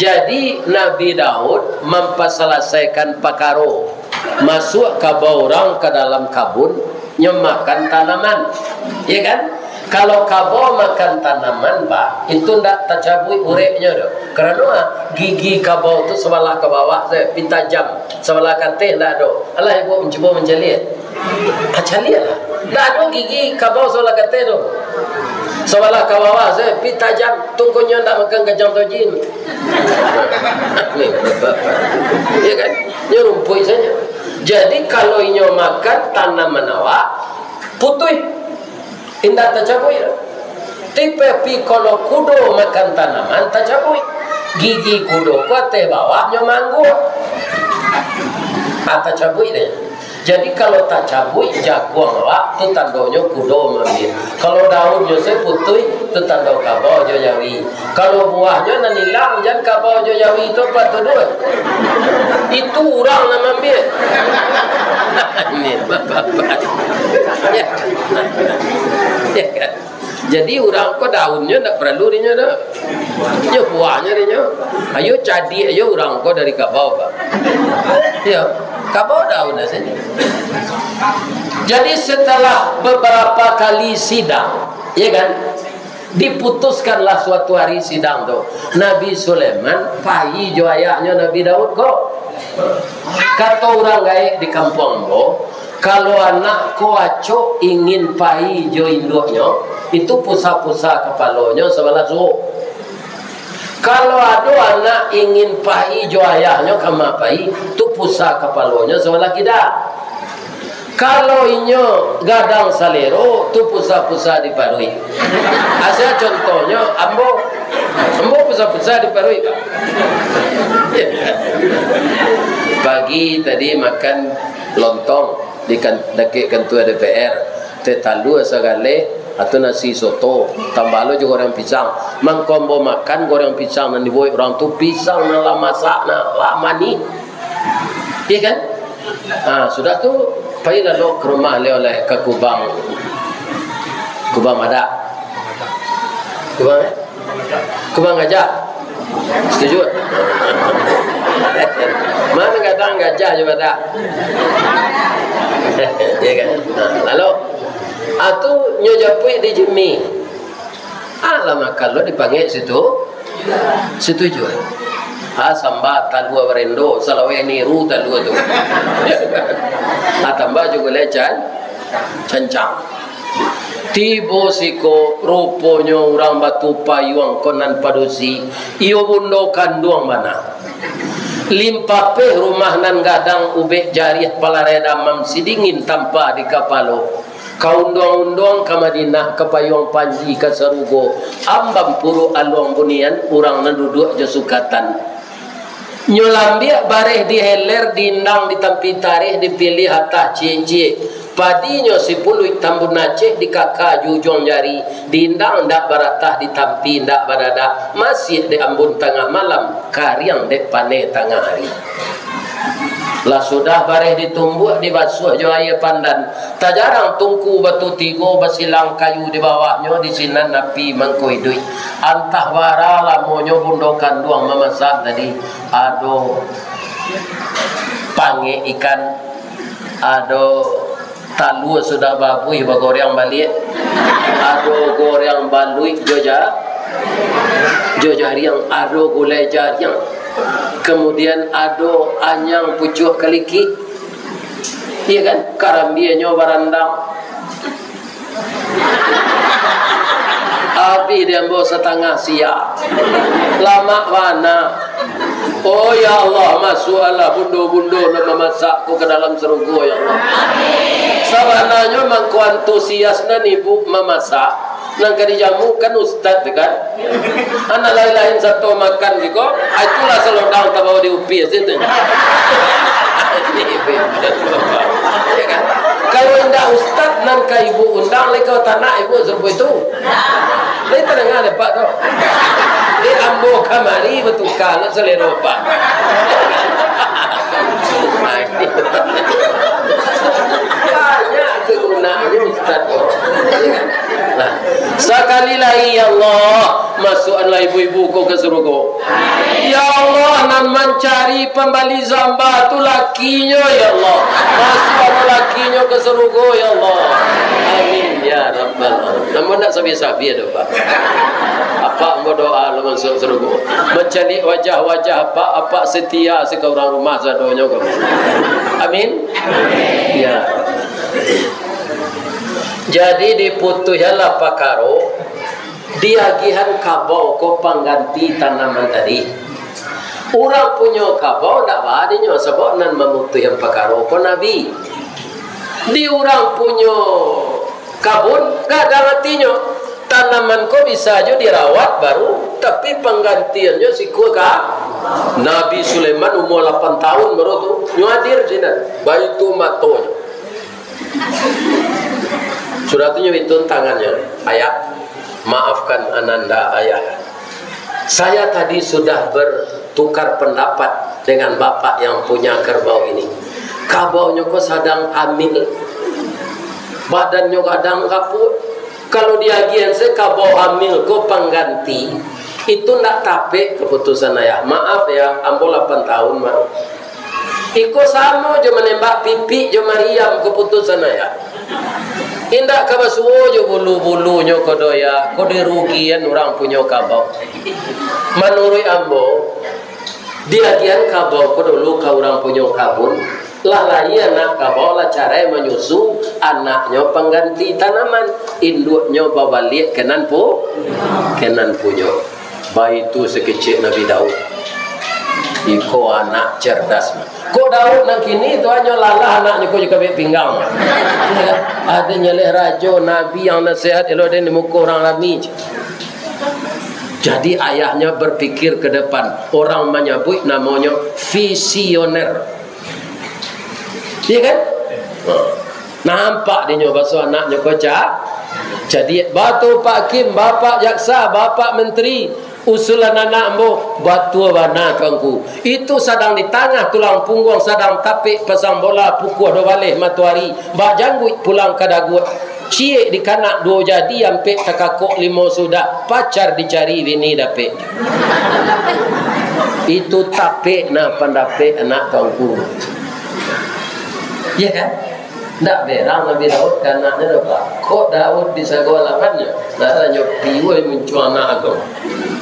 Jadi, Nabi Daud mampasalasaikan pakaro. Masuak kabau urang ka dalam kabun, nyo makan tanaman. Iya kan? Kalau kabau makan tanaman, Pak, itu ndak tacabuik ureknyo doh. Karano, ah, gigi kabau tu sabalah ka bawah sajo, pi tajam, sabalah ka ateh ndak ado. Alah, Ibu mancubo mancaliak. Ah, caliaklah. Ndak ado gigi kabau sabalah ka ateh tu. Sabalah ka bawah sajo, pi tajam, tungkonyo ndak makan kacang tojin. Iya kan? Nyo rumpuik sajo. Jadi, kalau inyo makan tanaman awak, Putuih, indak tacabuik doh. Tapi kalau kudo makan tanaman, tacabuik. Gigi kudo ko ateh bawahnyo maangguang. Ah, tacabuik deh. Jadi, kalau tacabuik jaguang awak, tu tandonyo kudo maambiak. Kalau daunnyo se putuih, tu tando kabau jo jawi. Kalau buahnyo nan ilang, jan kabau jo jawi tu apo tu doh? Itu urang nan maambiak. Ni, bapak-bapak. Ya kan? Ya kan? Jadi, urang ko daunnyo ndak paralu dinyo doh. Yo, buahnyo dinyo. Ayo cadiak ayo urang ko dari kabau, Pak. Ya, kabau daun sajo. Jadi, setelah beberapa kali sidang, ya kan, diputuskanlah suatu hari sidang tu, Nabi Sulaiman pai jo ayahnyo Nabi Daud ko. Kato urang gaek di kampuang ambo, kalau anak ko acok ingin pai jo induaknyo, itu pusa-pusa kapalonyo sabalah suok. Kalau ado anak ingin pai jo ayahnyo ka ma pai, tu pusa kapalonyo sabalah kida. Kalau inyo gadang salero, tu pusa-pusa di paruik. Asa contohnyo, ambo, ambo pusa-pusa di paruik, Pak. Pagi tadi makan lontong di kan-, dakek kantua D P R, teh talua sagaleh, atau nasi soto, tambah lo jo goreng pisang. Mangko ambo makan goreng pisang nan dibuek urang tu, pisang nan lah masak, nan lah manih. Iya kan? Ha, sudah tu, pailah lo ka rumah oleh-oleh ka kubang. Kubang madak. Kubang, eh? Kubang gajah. Setuju? Mano gadang gajah jo madak? Iya kan? Ha, lalu, ha, tu nyo japuik di Jimmy. Alah, makan lo dipangek situ. Setuju, eh? Ha, samba talua barendo, salaweh niru talua tu. Ha, tambah jo gulai can-, cancang. Tibo siko, ruponyo urang Batu Payuang ko nan padusi, iyo bundo kanduang bana. Limpapeh rumah nan gadang, ubek jariah palarai damam, sidingin tampa di kapalo. Ka unduang-unduang ka Madinah, ka payuang panji ka sarugo, ambam puruk aluang bunian, urang nan duduak jo sukatan. Nyo lambiak bareh di heler, diindang di tampi tareh, dipiliah atah ciek-ciek. Padinyo sipuluik tambun Aceh, dikaka jo ujuang jari, diindang indak baratah, ditampi indak badadak, masiak dek ambun tangah malam, kariang dek paneh tangah ari. Lah sudah bareh ditumbuak, dibasuah jo aia pandan, tajarang tungku batu tigo, basilang kayu di bawahnyo, di sinan api mangko iduik. Antah bara lamonyo bundo kanduang mamasak tadi, ado pangek ikan, ado talua sudah babuih, bagoreang baliak, ado goreang baluik jo ja-, jo jariang, ado gulai jariang, kamudian ado anyang pucuak kalikik, iya kan, karambianyo barandang. Abih di ambo satangah sia. Lamak bana. Oh, ya Allah, masuaklah bundo-bundo nan mamasak ko ka dalam sarugo, ya Allah. Sabananyo mangko antusias nan ibu mamasak, nan ka dijamu kan ustad tu kan. Anak lain-lain sato makan siko, ah, itulah salodang tabao di upie situ. Kalau indak ustad nan ka ibu undang, lai ka tanak ibu sarupo itu. Lai tadanga dek Pak tu. Dek ambo kamari batuka lo salero Pak. Banyak kegunaannyo ustad tu. Nah, sakali lai, ya Allah, masuakkanlah ibu-ibu ko ka sarugo. Ya Allah, nan mancari pambali samba tu lakinyo, ya Allah. Masuakkanlah lakinyo ka sarugo, ya Allah. Amin, ya Rabbal Alamin. Namun ndak sabi-sabi ado, Pak. Apak ambo doa lo masuak sarugo. Mancaliak wajah-wajah Apak, Apak setia siko urang rumah sadonyo ko. Amin. Ya. Jadi, diputuihkanlah pakaro, diagiahan kabau ko pangganti tanaman tadi. Urang punyo kabau ndak baa dinyo, sabab nan mamutuihkan pakaro ko Nabi. Di urang punyo Kabun, gadang atinyo. Tanaman ko bisa jo dirawat baru, tapi panggantiannyo sikua ka. Nabi Sulaiman umua lapan tahun baru tu, nyo hadir sinan. Baitu matonyo. Sudah tu nyo itun tangannyo, "Ayah, maafkan Ananda, Ayah. Saya tadi sudah bertukar pendapat dengan bapak yang punya kerbau ini. Kabaunyo ko sadang hamil. Badannyo gadang kapuak. Kalau diagiahan se kabau hamil ko pangganti, itu ndak tapek keputusan Ayah. Maaf ya, ambo lapan tahun baru." Iko samo jo manembak pipik jo mariam kaputusan, Ayah. Indak ka basuo jo bulu-bulunyo ko doh, Yah, ko dirugian urang punyo kabau. Manuruik ambo, diagiahan kabau ko dulu ka urang punyo kabun, lah lahia anak kabau, lah carai manyusu, anaknyo pangganti tanaman, induaknyo babaliak ka nan pu-, ka nan punyo. Baitu sakecek Nabi Daud. Iko anak cerdas. Kok Daud nan kini tu hanyo lalah anaknyo ko jo kabek pinggang. Ado nyaleh rajo, nabi yang nasihat elok den di muko urang rami. Jadi ayahnya berpikir ke depan. Orang manyabuik namonyo visioner. Iya kan? Ha. Nampak dinyo baso anaknyo ko ca-, jadi, "Batua Pak Hakim, Bapak Jaksa, Bapak Menteri, usulan anak ambo batua bana, Tuanku. Itu sadang di tangah tulang pungguang, sadang tapek pasang bola, pukua duo baleh matoari, bak jangguik pulang ka daguak, ciek dikanak duo jadi, ampek takakok limo sudah, pacar dicari bini dapek." Itu tapek nah pandapek anak Tuanku. Iya kan? Ndak berang Nabi Daud ka anaknyo doh, Pak. Kok Daud di sago alamannyo? Nah, hanyo piuah muncuang anak ko.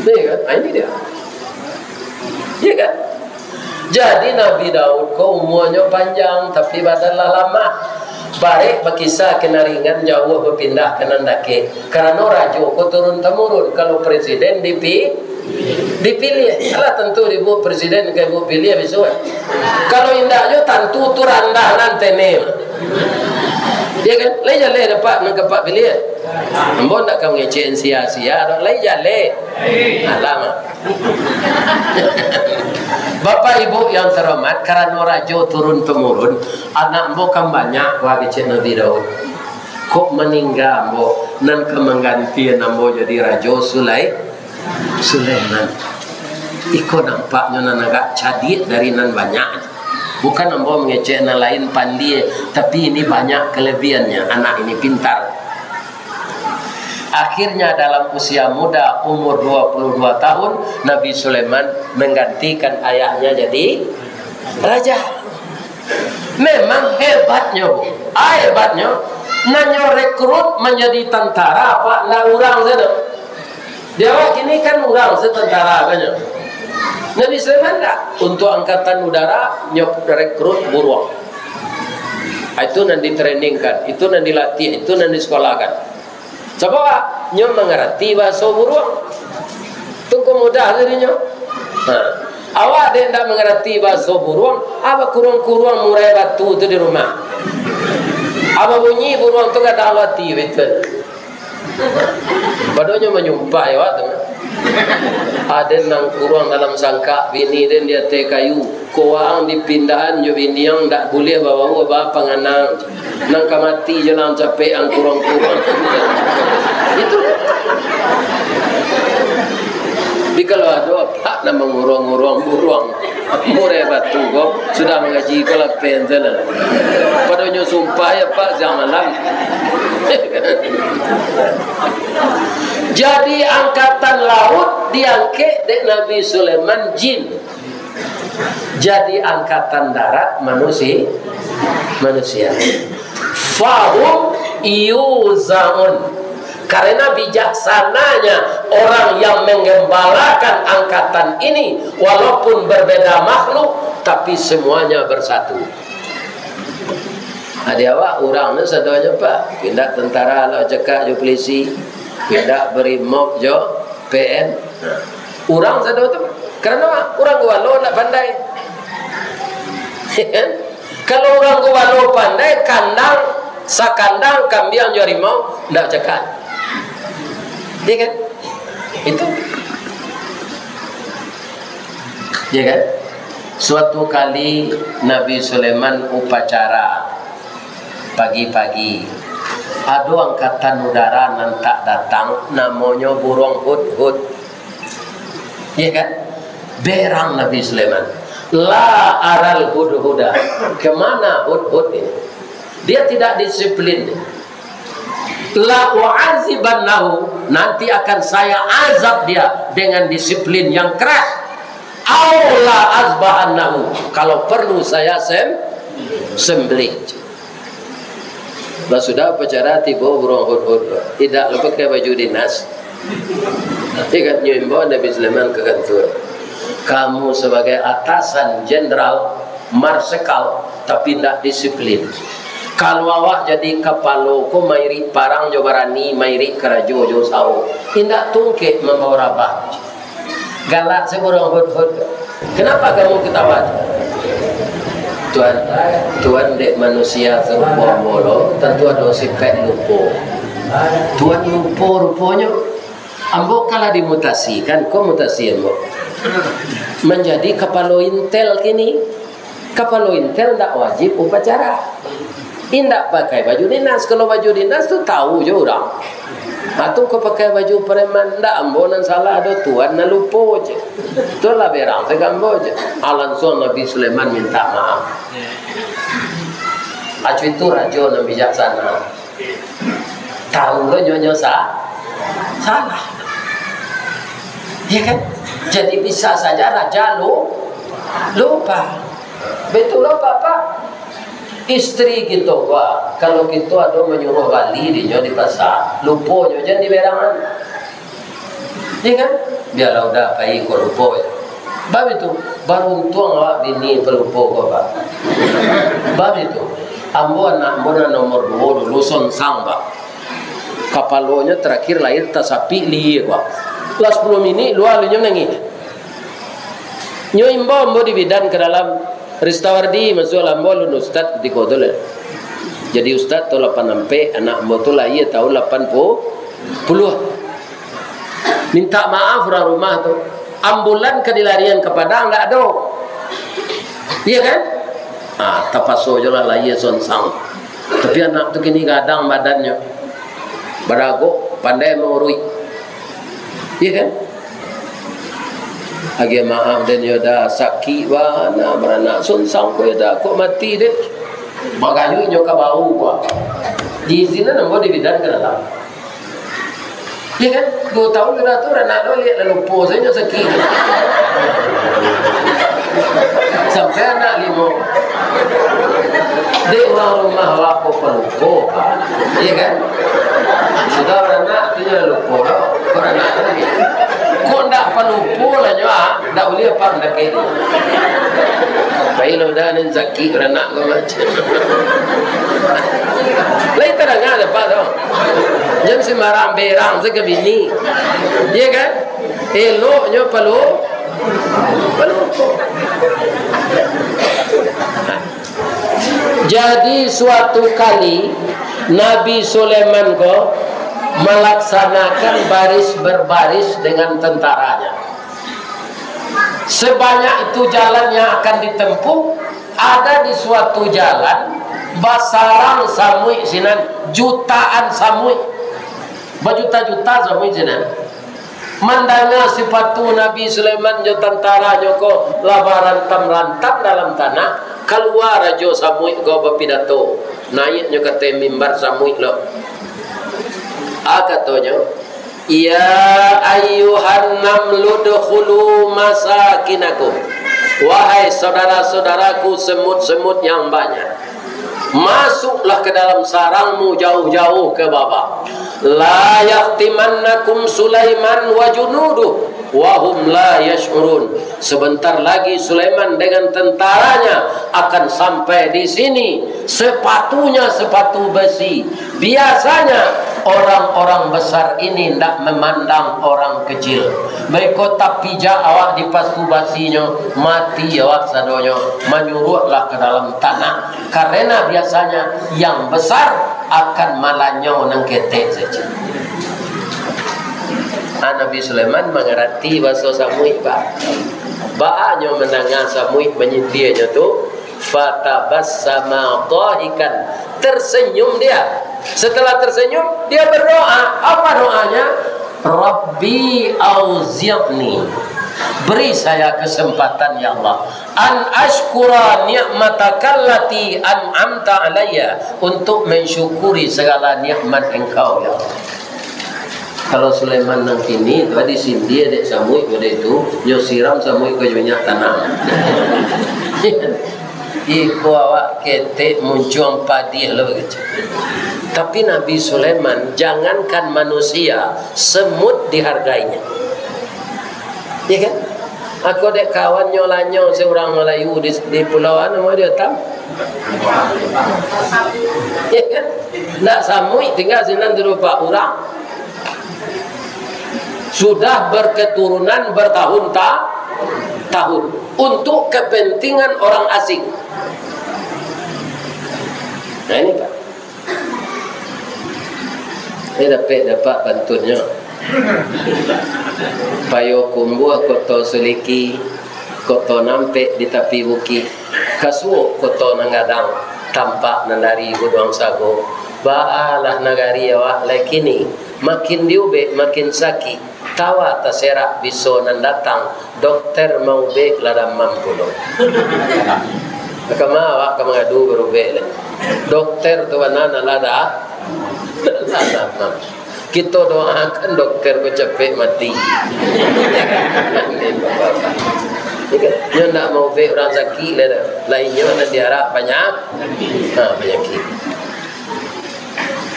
Iya kan? Ah, ini dia. Iya kan? Jadi Nabi Daud ko umuanyo panjang, tapi badan lah lamah. Barek bakisa ka nan ringan, jauah bapindah ka nan dakek. Karano rajo ko turun tamurun. Kalau presiden dipi-, dipiliah. Alah, tantu dibuek presiden ka ibu piliah bisuak. Kalau indak jo, tantu tu randah nan tene. Ya kan? Lai jaleh dapek nan ka Pak piliah. Ambo ndak ka mangecek sia-sia doh. Lai jaleh. Alah mah. Bapak Ibu yang terhormat, karano rajo turun temurun, anak ambo kan banyak, wah, kecek Nabi Daud. Kok maningga ambo, nan ka manggantian ambo jadi rajo Sulai-, Sulaiman. Iko nampaknyo nan agak cadiak dari nan banyak. Bukan ambo mangecek nan lain pandie, tapi ini banyak kelebihannya, anak ini pintar. Akhirnya dalam usia muda, umur dua puluh dua tahun, Nabi Sulaiman menggantikan ayahnya jadi raja. Memang hebatnyo, Bu. Ah, hebatnyo, nan nyo rekrut manjadi tantara, Pak, ndak urang sajo. Di awak kini kan urang se tantara banyak. Nabi Sulaiman ndak. Untuk angkatan udara, nyo rekrut buruang. Ah, itu nan ditrainingkan, itu nan dilatih, itu nan disekolahkan. Sabab nyo mangarati bahaso buruang. Tu ko mudah tu dinyo. Ha. Awak dek ndak mangarati bahaso buruang, ah, bakuruang-kuruang murai batu tu di rumah. Ah, babunyi buruang tu gadang lo ati, betul. Padonyo manyumpah awak tu. Aden nan kuruang dalam sangkak, bini den di ateh kayu. Ko waang dipindahan jo bini ang, ndak buliah babaua ba panganang. Nan ka mati jo lah capek ang kuruang-kuruang. Itu. Tapi kalau ado apak nan manguruang-nguruang buruang, murai batu ko, sudah mangaji ko lah pen salah. Padonyo sumpah ya, Pak, siang malam. Jadi, angkatan laut diangkek dek Nabi Sulaiman jin. Jadi angkatan darat manusi-, manusia. Fahum yuzaun. Karena bijaksananya orang yang menggembalakan angkatan ini, walaupun berbeda makhluk, tapi semuanya bersatu. Adi awak, urang tu sadonyo, Pak. Pindah tentara lo cakak jo polisi, pindah brimob jo P N. Urang sado tu, karano urang gubalo ndak pandai. Kalau urang gubalo pandai, kandang Sakandang kambiang jo harimau, ndak cakak. Iya kan? Itu. Iya kan? Suatu kali Nabi Sulaiman upacara pagi-pagi. Ado angkatan udara nan tak datang, namonyo burung hudhud. Iya kan? Berang Nabi Sulaiman. "La aral hudhuda." Kemana hudhud ini? Dia tidak disiplin. "La u'azibannahu," nanti akan saya azab dia dengan disiplin yang keras. "Au la azbahannahu," kalau perlu saya sem-, sembelih. Lah sudah upacara, tibo burung hudhud, indak lo pakai baju dinas. Inyo imbau Nabi Sulaiman ka kantua. Kamu sebagai atasan jenderal, marsikal, tapi ndak disiplin. Kalau awak jadi kapalo ko, mairik parang jo barani, mairik karajo jo usaho. Indak tungkek mambao rabah. Galak se burung hudhud. Kenapa kamu ketawa? Tuan, Tuan dek manusia sarupo ambo lo, tantu ado sifat lupo. Tuan lupo ruponyo. Ambo kalah dimutasikan, ko mutasi ambo. Manjadi kapalo intel kini. Kapalo intel ndak wajib upacara. Indak pakai baju dinas. Kalau baju dinas tu tahu jo urang. Atau ko pakai baju preman, ndak ambo nan salah doh, Tuan nan lupo je. Tu lah berang se ka ambo je. Ah, lansuang Nabi Sulaiman minta maaf. Acu itu rajo nan bijaksana. Tahu lo nyo, nyo sa-, salah. Ya kan? Jadi bisa saja raja lu-, lupa. Betul lo, Bapak? Istri kito, Pak, kalau kito ado manyuruah bali dinyo di pasar, lupo nyo jan diberangan. Iya kan? Bialah udah pai ko lupo. Bab itu, baruntuang awak bini pelupo ko, Pak. Bab itu, ambo anak ambo nan nomor duo dulu sonsang, Pak. Kapalonyo terakhir lahir tasapik lihia, Pak. Lah sepuluh minik, lua alunyo manangih. Nyo imbau ambo di bidan ka dalam. Ristawardi masuak ambo alun ustad kutiko tu lah. Jadi ustad tahun lapan ampek, anak ambo tu lahia tahun lapan puluh. Minta maaf urang rumah tu. Ambulan ka dilarian ka Padang, ndak ado. Iya kan? Ah, tapaso jo lah lahia sonsang. Tapi anak tu kini gadang badannyo. Badagok, pandai mauruik. Iya kan? Agiah maaf den yo Da, sakik bana baranak sonsang ko yo Da, kok mati den. Bagayuik nyo ka bau ko. Diizinan ambo di bidan ka dalam. Iya kan? Duo tahun sudah tu, anak tu liek lah lupo sajo sakik. Sampai anak limo. Dek urang rumah awak ko palupo, Pak. Iya kan? Sudah baranak, tu jangan lupo lo. Baranak tu. Kok ndak palupo lah nyo, ah? Ndak buliah, Pak, ndak kini. Pai lo Da, nan sakik baranak ko macam. Lai tadanga dek Pak tu. Jan sumbarang berang se ka bini. Iya kan? Eloknyo palu-, palupo. Jadi, suatu kali, Nabi Sulaiman ko malaksanakan baris berbaris dengan tentaranya. Sebanyak itu jalan yang akan ditempuh, ada di suatu jalan, basarang samuik sinan, jutaan samuik. Bajuta-juta samuik sinan. Mandanga sipatu Nabi Sulaiman jo tantaranyo ko lah barantam-rantam dalam tanah, kalua Rajo Samuik ko bapidato, naiaknyo ka ateh mimbar samuik lo. A katonyo, "Ya ayyuhan namlu udkhulu masakinakum." Wahai saudara-saudaraku semut-semut yang banyak, masuklah ke dalam sarangmu jauh-jauh ke bawah. "La yahtimannakum Sulaiman wa junuduh wa hum la yash'urun." Sebentar lagi Sulaiman dengan tentaranya akan sampai di sini. Sepatunya sepatu besi. Biasanya orang-orang besar ini ndak memandang orang kecil. Baiko tapijak awak di pasu basinyo, mati awak sadonyo, manyuruaklah ke dalam tanah. Karena biasanya yang besar akan malanyau nan ketek sajo. Ah, Nabi Sulaiman mangarati bahaso samuik, Pak. Baa nyo mandanga samuik manyindianyo tu, fatabassama dhahikan, tersenyum dia. Setelah tersenyum, dia berdoa. Apa doanya? "Rabbi auzi'ni." Beri saya kesempatan, ya Allah. "An asykura ni'matakallati an'amta alayya." Untuk mensyukuri segala nikmat Engkau, ya Allah. Kalau Sulaiman nan kini tu, disindia dek samuik model tu, nyo siram samuik ko jo minyak tanah. Iko awak ketek muncuang padiah lo bagitu. Tapi Nabi Sulaiman, jangankan manusia, semut dihargainya. Ya kan? Ako dek kawan nyo lanyo seorang Melayu di, di pulau anu, namo dia, Tam? Ya kan? Ndak samuik tinggal sinan tu rupa urang. Sudah berketurunan bertahun-ta-, tahun untuk kepentingan orang asing. Nah, ini, Pak. Ini dapek dapat pantunnyo. Payokumbuah Koto Suliki, koto nan ampek di tapi bukik, kasuok koto nan gadang, tampak nan dari Guduang Sago. Baalah nagari awak lai kini, makin diubek makin sakik, tawa taserak biso nan datang, dokter maubek lah damam pulo. Kama awak ka mangadu barubek lai? Dokter tu bana nan lah da-, lah damam. Kito doakan dokter ko capek mati. Nyo ndak maubek urang sakik lai doh. Lai nyo nan diarak panya-, ha, panyakik.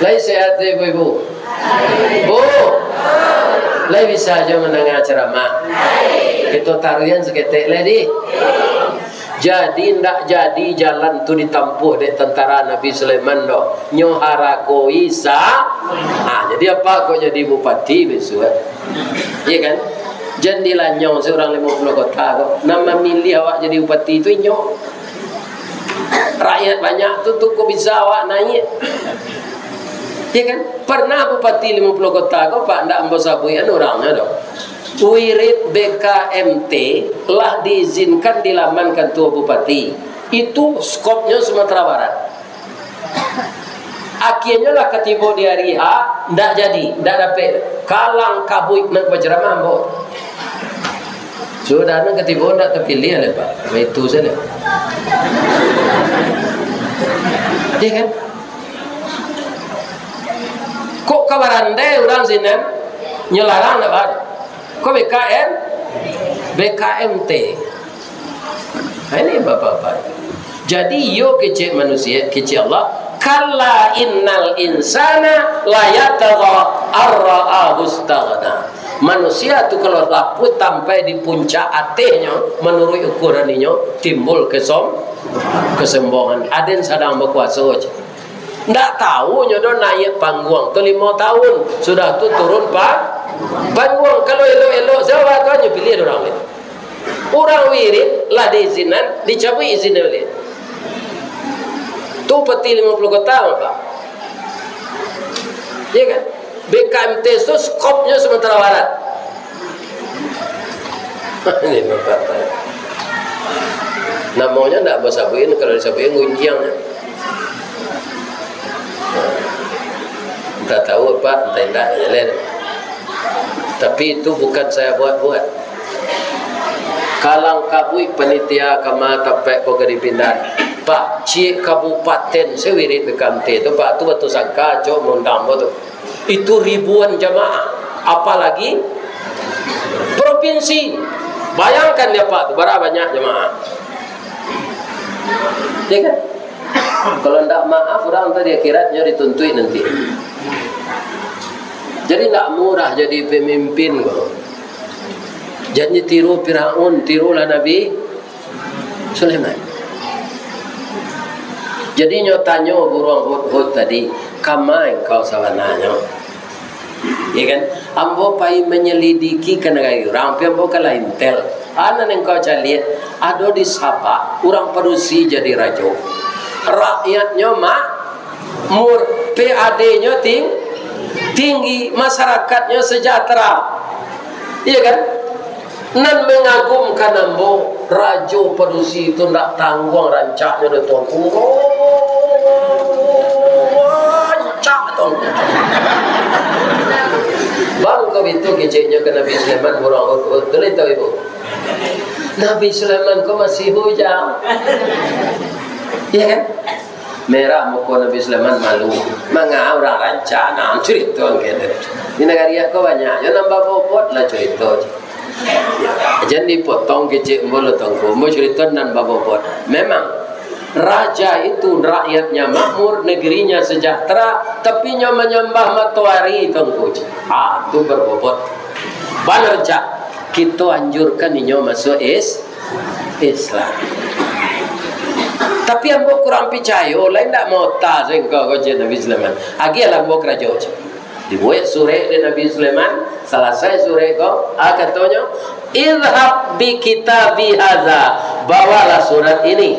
Lai sehat tu, ibu-ibu? Bu, lai bisa jo mandanga ceramah? Kito taruihan saketek lai, di. Jadi, ndak jadi jalan tu ditampuah dek tantara Nabi Sulaiman doh. Nyo harakoi sa-, ha, jadi apak ko jadi bupati bisuak? Iya kan? Jan dilanyau se urang limo puluah kota ko. Nan mamiliah awak jadi bupati tu inyo. Rakyat banyak tu, tu ko bisa awak naiak. Iya kan? Pernah bupati limo puluah kota ko, Pak, ndak ambo sabuikan urangnyo doh. Wirid B K M T lah diizinkan di laman kantua bupati. Itu skopnyo Sumatera Barat. Akhianyo lah katibo di ari H, ndak jadi, ndak dapek. Kalang kabuik nan baceramah ambo. Sudah nan katibo ndak tapiliah lai, Pak. Baitu sajo. Iya kan? Kok ka barandai urang sinan, nyo larang ndak, Pak? Ko B K M, B K M T. Nah, ini bapak-bapak. Jadi, iyo kecek manusia, kecek Allah, "Kalla innal insana layatgha arra'ahu istaghna." Manusia tu kalau lapuah sampai di puncak atehnyo, manuruik ukuran inyo, timbul kesom-, kesombongan. Aden sadang bakuaso je. Ndak tahu nyo doh naiak pangguang tu limo tahun, sudah tu turun pa-, pangguang. Kalau elok-elok se awak tu, nyo piliah urang lain. Urang wirid lah diizinan, dicabuik izin baliak. Tu peti limo puluah kota, Pak. Iya kan? B K M T tu skopnyo Sumatera Barat. Ini bapak-bapak. Namonyo ndak basabuik, kalau disabuik gunjiang. Entah tahu apa, entah indak, jaleh. Tapi itu bukan saya buat-buat. Kalang kabuik panitia kama tampek ko ka dipindah. Pak, ciek kabupaten se wirid B K M T tu, Pak, tu batusangka, cok, maundang ambo tu. Itu ribuan jamaah, apalagi provinsi. Bayangkan ya, Pak, tu bara banyak jamaah. Ya kan? Kalau ndak maaf, urang tu di akhirat nyo dituntuik nanti. Jadi, ndak murah jadi pemimpin ko. Janji tiru Firaun, tirulah Nabi Sulaiman. Jadi, nyo tanyo buruang hudhud tadi, "Kama engkau sabananyo?" Ya kan? Ambo pai manyalidiki ka nagari urang, pi ambo ka lah intel. Anan engkau caliak, ado di Sabak, urang padusi jadi rajo. Rakyatnyo ma-, Makmur, P A D-nyo ting-, tinggi, masyarakatnyo sejahtera. Iya kan? Nan mengagumkan ambo, Rajo Padusi tu ndak tangguang rancaknyo doh, Tuanku. Rancak, Tuanku. Bang, ko bitu keceknyo ka Nabi Sulaiman, buruang hudhud. Tu lai tahu ibu. Nabi Sulaiman ko masih bujang. Iya kan? Merah muko Nabi Sulaiman, malu. Manga urang rancak, nah, curito angke tu. Di nagari ko banyak, yo nambah bobot lah curito. Jan dipotong kecek ambo lo, Tuanku. Ambo curito nan babobot. Memang, raja itu rakyatnya makmur, negerinya sejahtera, tapi nyo manyambah matoari, Tuanku. Ah, tu babobot. Bana rancak. Kito anjurkan inyo masuak is-, Islam. Tapi ambo kurang picayo, lai ndak maota sangko ko, cek Nabi Sulaiman. Agiahlah ambo karajo, cek. Dibuek surek dek Nabi Sulaiman, salasai surek ko, ah, katonyo, "Idhab bi kitabi hadza, bawalah surat ini.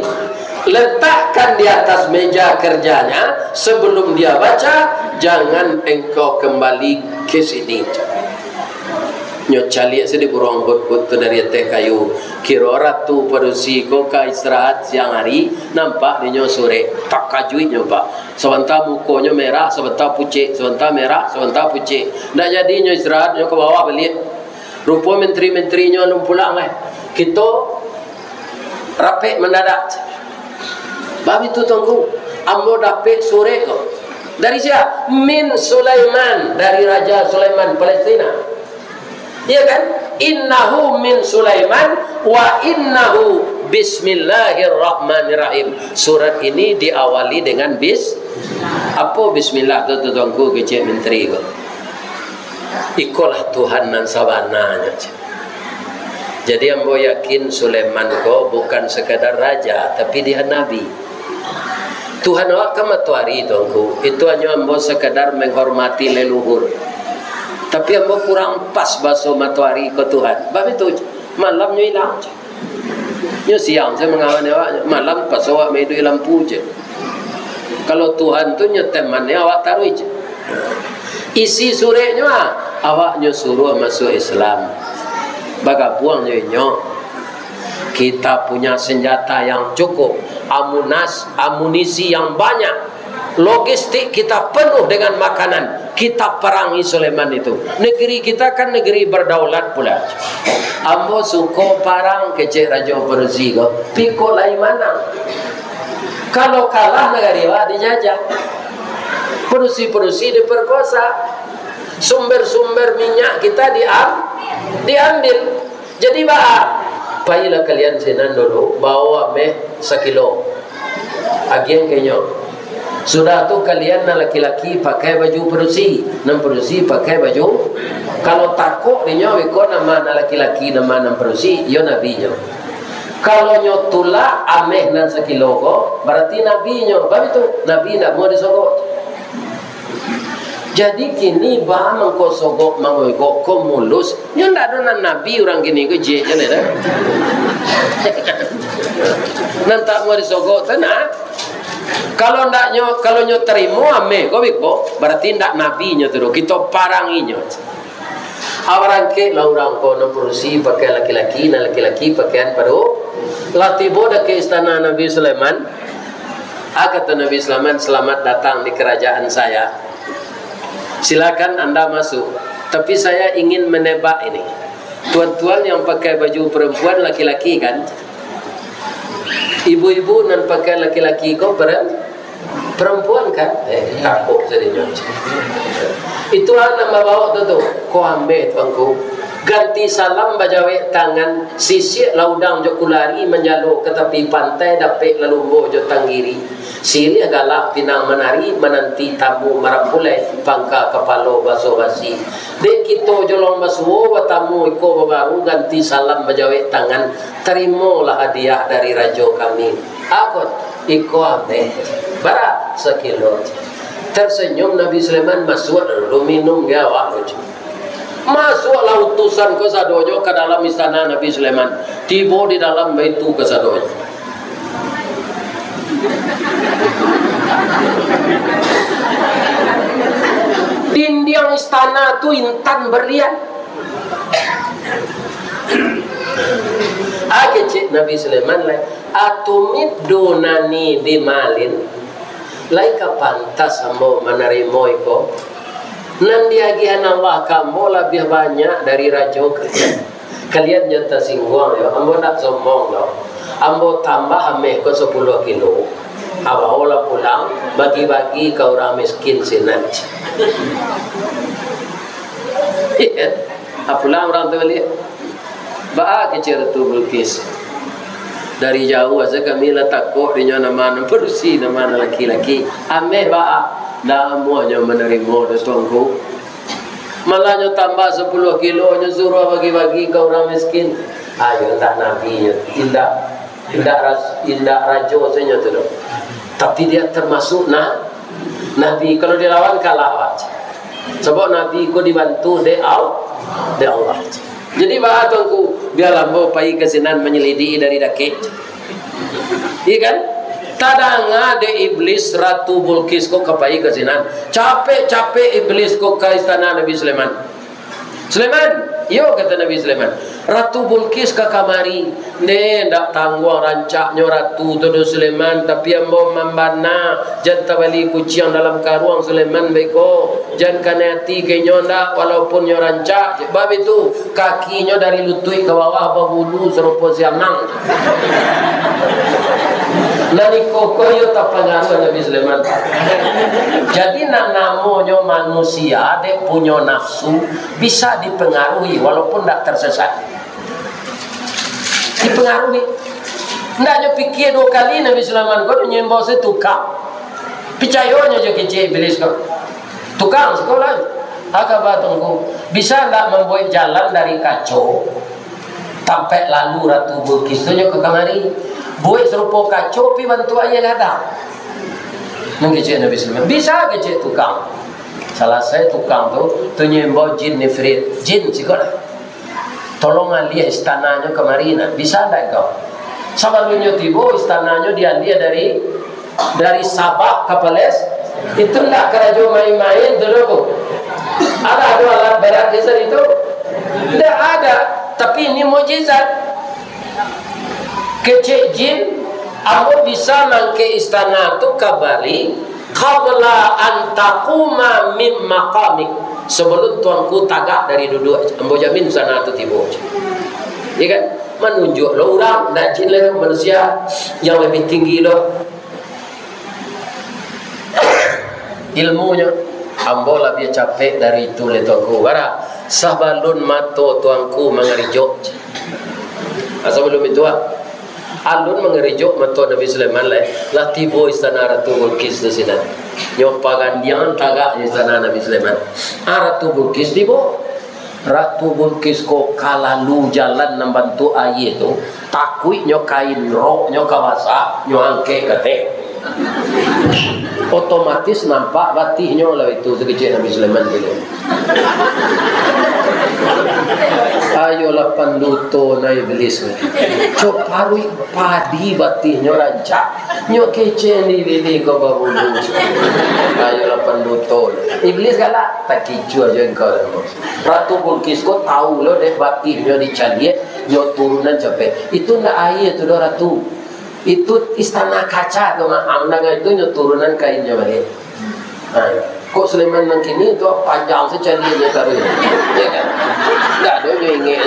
Letakkan di atas meja kerjanya, sebelum dia baca, jangan engkau kembali ke sini." Nyo caliak sajo buruang hudhud tu dari ateh kayu. Kiro Ratu Padusi ko ka istirahat siang hari, nampak dinyo surek. Takajuik nyo, Pak. Sabanta mukonyo merah, sabanta pucek, sabanta merah, sabanta pucek. Ndak jadi nyo istirahat, nyo ka bawah baliak. Rupo menteri-menterinyo alun pulang lai. Kito rapek mandadak. Bab itu, Tuanku, ambo dapek surek ko. Dari sia? Min Sulaiman, dari Raja Sulaiman Palestina. Iya kan? Innahu min Sulaiman wa innahu bismillahirrahmanirrahim. Surat ini diawali dengan bis-, apo bismillah tu, Tuanku, kecek menteri ko? Ikolah Tuhan nan sabananyo. Jadi, ambo yakin Sulaiman ko bukan sekadar raja, tapi dia nabi. Tuhan awak kan matoari, Tuanku. Itu hanyo ambo sekadar menghormati leluhur. Tapi ambo kurang pas baso matoari ko Tuhan. Bab itu, malamnyo ilang. Nyo siang sajo mangawani awak, malam paso awak maiduik lampu je. Kalau Tuhan tu nyo temannyo awak taruih je. Isi sureknyo, ah, awak nyo suruah masuak Islam. Bagabuang jo inyo. Kita punya senjata yang cukup, amunas-, amunisi yang banyak. Logistik kita penuh dengan makanan. Kita parangi Sulaiman itu. Negeri kita kan negeri berdaulat pula. Ambo suko parang, kecek Rajo Padusi ko. Piko lai manang. Kalau kalah, nagari awak dijajah. Padusi-padusi diperkosa. Sumber-sumber minyak kita diam-, diambil. Jadi, baa, pailah kalian sinan dulu, bawa ameh sakilo. Agian ka inyo. Sudah tu, kalian nan laki-laki pakai baju padusi, nan padusi pakai baju. Kalau takok dinyo, iko nama nan laki-laki, nama nan padusi, iyo nabinyo. Kalau nyo tulak ameh nan sakilo ko, barati nabinyo. Bab itu, nabi ndak mau disogok. Jadi kini baa mangko sogok mangoigok ko mulus. Nyo ndak ado nan nabi urang kini ko, jek jan ado. Nan tak mau disogok tu nah. Kalau ndak nyo, kalau nyo tarimo ameh ko biko, barati ndak nabi nyo tu doh. Kito parangi nyo. Awarangkek lah urang ko, nan padusi pakai laki-laki, nan laki-laki pakaian padu. Lah tibo dah ka istana Nabi Sulaiman. Ah, kata Nabi Sulaiman, "Selamat datang di kerajaan saya. Silakan anda masuk. Tapi saya ingin menebak ini. Tuan-tuan yang pakai baju perempuan laki-laki kan? Ibu-ibu nan pakai laki-laki ko peren-, perempuan kan?" Eh, takok sadinyo. Itulah nan babaok tu, tu. Ko ameh, Tuanku. Ganti salam bajawek tangan, sisiak laudang jo kulari manjalo ka tapi pantai, dapek lalumbo jo tanggiri. Siriah galak pinang manari, mananti tamu marampulai, pangka kapalo baso basi. Dek kito jolong basuo batamu iko babaru, ganti salam bajawek tangan, tarimolah hadiah dari rajo kami. Ako, iko ameh. Bara? Sakilo. Tersenyum Nabi Sulaiman, masuak dulu, minum ge awak tu. Masuaklah utusan ko sadonyo ka dalam istana Nabi Sulaiman. Tibo di dalam baitu kasadonyo. Dindiang istana tu intan berlian. Ah, kecek Nabi Sulaiman lai, "Atumiddunani bimalin?" Lai ka pantas ambo manarimo iko? Nan diagiahan Allah ka ambo labiah banyak dari rajo kalian. Kalian jan tasingguang yo, ambo ndak sombong doh. Ambo tambah ameh ko sapuluah kilo. Abaolah pulang, bagi-bagi ka urang miskin sinan. Ah, pulang urang tu baliak. Baa kecek Ratu Bulkis. Dari jauah sajo kami lah takok dinyo, nama nan padusi, nama nan laki-laki. Ameh baa, ndak amuahnyo manarimo doh, Tuanku. Malah nyo tambah sapuluah kilo, nyo suruah bagi-bagi ka urang miskin. Ayo, indak nabi nyo, indak, indak ras-, indak rajo sajo nyo tu doh. Tapi dia termasuk na-, nabi. Kalau dilawan, kalah awak. Sabab nabi ko dibantu dek Al-, dek Allah. Jadi, baa Tuanku, bialah ambo pai ka sinan manyalidiki dari dakek. Iya kan? Tadanga dek iblis Ratu Bulkis ko ka pai ka sinan. Capek-capek iblis ko ka istana Nabi Sulaiman. "Sulaiman, iyo," kato Nabi Sulaiman, "Ratu Bulkis ka kamari." "Ndeh, ndak tangguang rancaknyo Ratu tu doh, Sulaiman, tapi ambo mambana, jan tabali kuciang dalam karuang, Sulaiman, baiko. Jan kanai ati ka inyo ndak, walaupun nyo rancak." Bab itu, kakinyo dari lutuik ka bawah babulu sarupo siamang. Nan iko ko iyo tapangaruah Nabi Sulaiman. Jadi, nan namonyo manusia, dek punyo nafsu, bisa dipengaruhi walaupun ndak tersesat. Dipengaruhi. Ndak nyo pikia duo kali Nabi Sulaiman ko, nyo imbau se tukang. Picayo nyo jo kecek iblis ko. "Tukang, siko lai. Aka ba Tuanku, bisa ndak mambuek jalan dari kaco, tampek lalu Ratu Bulkis tu nyo ka kamari? Buek sarupo kaco, tapi bantuak aia gadang." Nan kecek Nabi Sulaiman, "Bisa," kecek tukang. Salasai tukang tu, tu nyo imbau jin ifrit. "Jin, siko lai. Tolong aliah istananyo kamari nak. Bisa ndak kau?" Sabalunnyo tibo, istananyo dialiah dari, dari Sabak ka Palestina. Itu ndak karajo main-main tu doh. Ado, ado alat berat di situ? Ndak ado. Tapi ini mukjizat. Kecek jin, "Ambo bisa mangkek istana tu kamari, qabla an taquma min maqamik, sabalun Tuanku tagak dari duduak. Ambo jamin istana tu tibo." Iya kan? Manunjuak lo urang, ndak jin lai, manusia yang lebih tinggi lo. Ilmunyo, "Ambo labiah capek dari itu lai, Tuanku. Bara, sabalun mato Tuanku mangarijok." Ah, sabalun itu, ah, alun mangarijok mato Nabi Sulaiman lai, lah tibo istana Ratu Bulkis tu sinan. Nyo pagandiang tagak istana Nabi Sulaiman. Ah, Ratu Bulkis tibo. Ratu Bulkis ko ka lalu jalan nan bantuak aia tu, takuik nyo kain roknyo ka basah, nyo angkek ka ateh. Otomatis nampak batihnyo lah itu, sakecek Nabi Sulaiman tu. Ayolah panduto na iblis. Cok paruik padi batihnyo rancak. Nyo kecek ni lili ko babulu. Ayolah panduto. Iblis galak, takicua jo engkau. Ratu Bulkis ko tahu lo dek batihnyo dicaliak, nyo turunan capek. Itu ndak aia tu doh, Ratu. Itu istana kaca tu, maaf, nan itu nyo turunan kainnyo baliak. Ha, kok Sulaiman nan kini tu panjang se caliaknyo taruih. Ya kan? Ndak ado nyo ingek.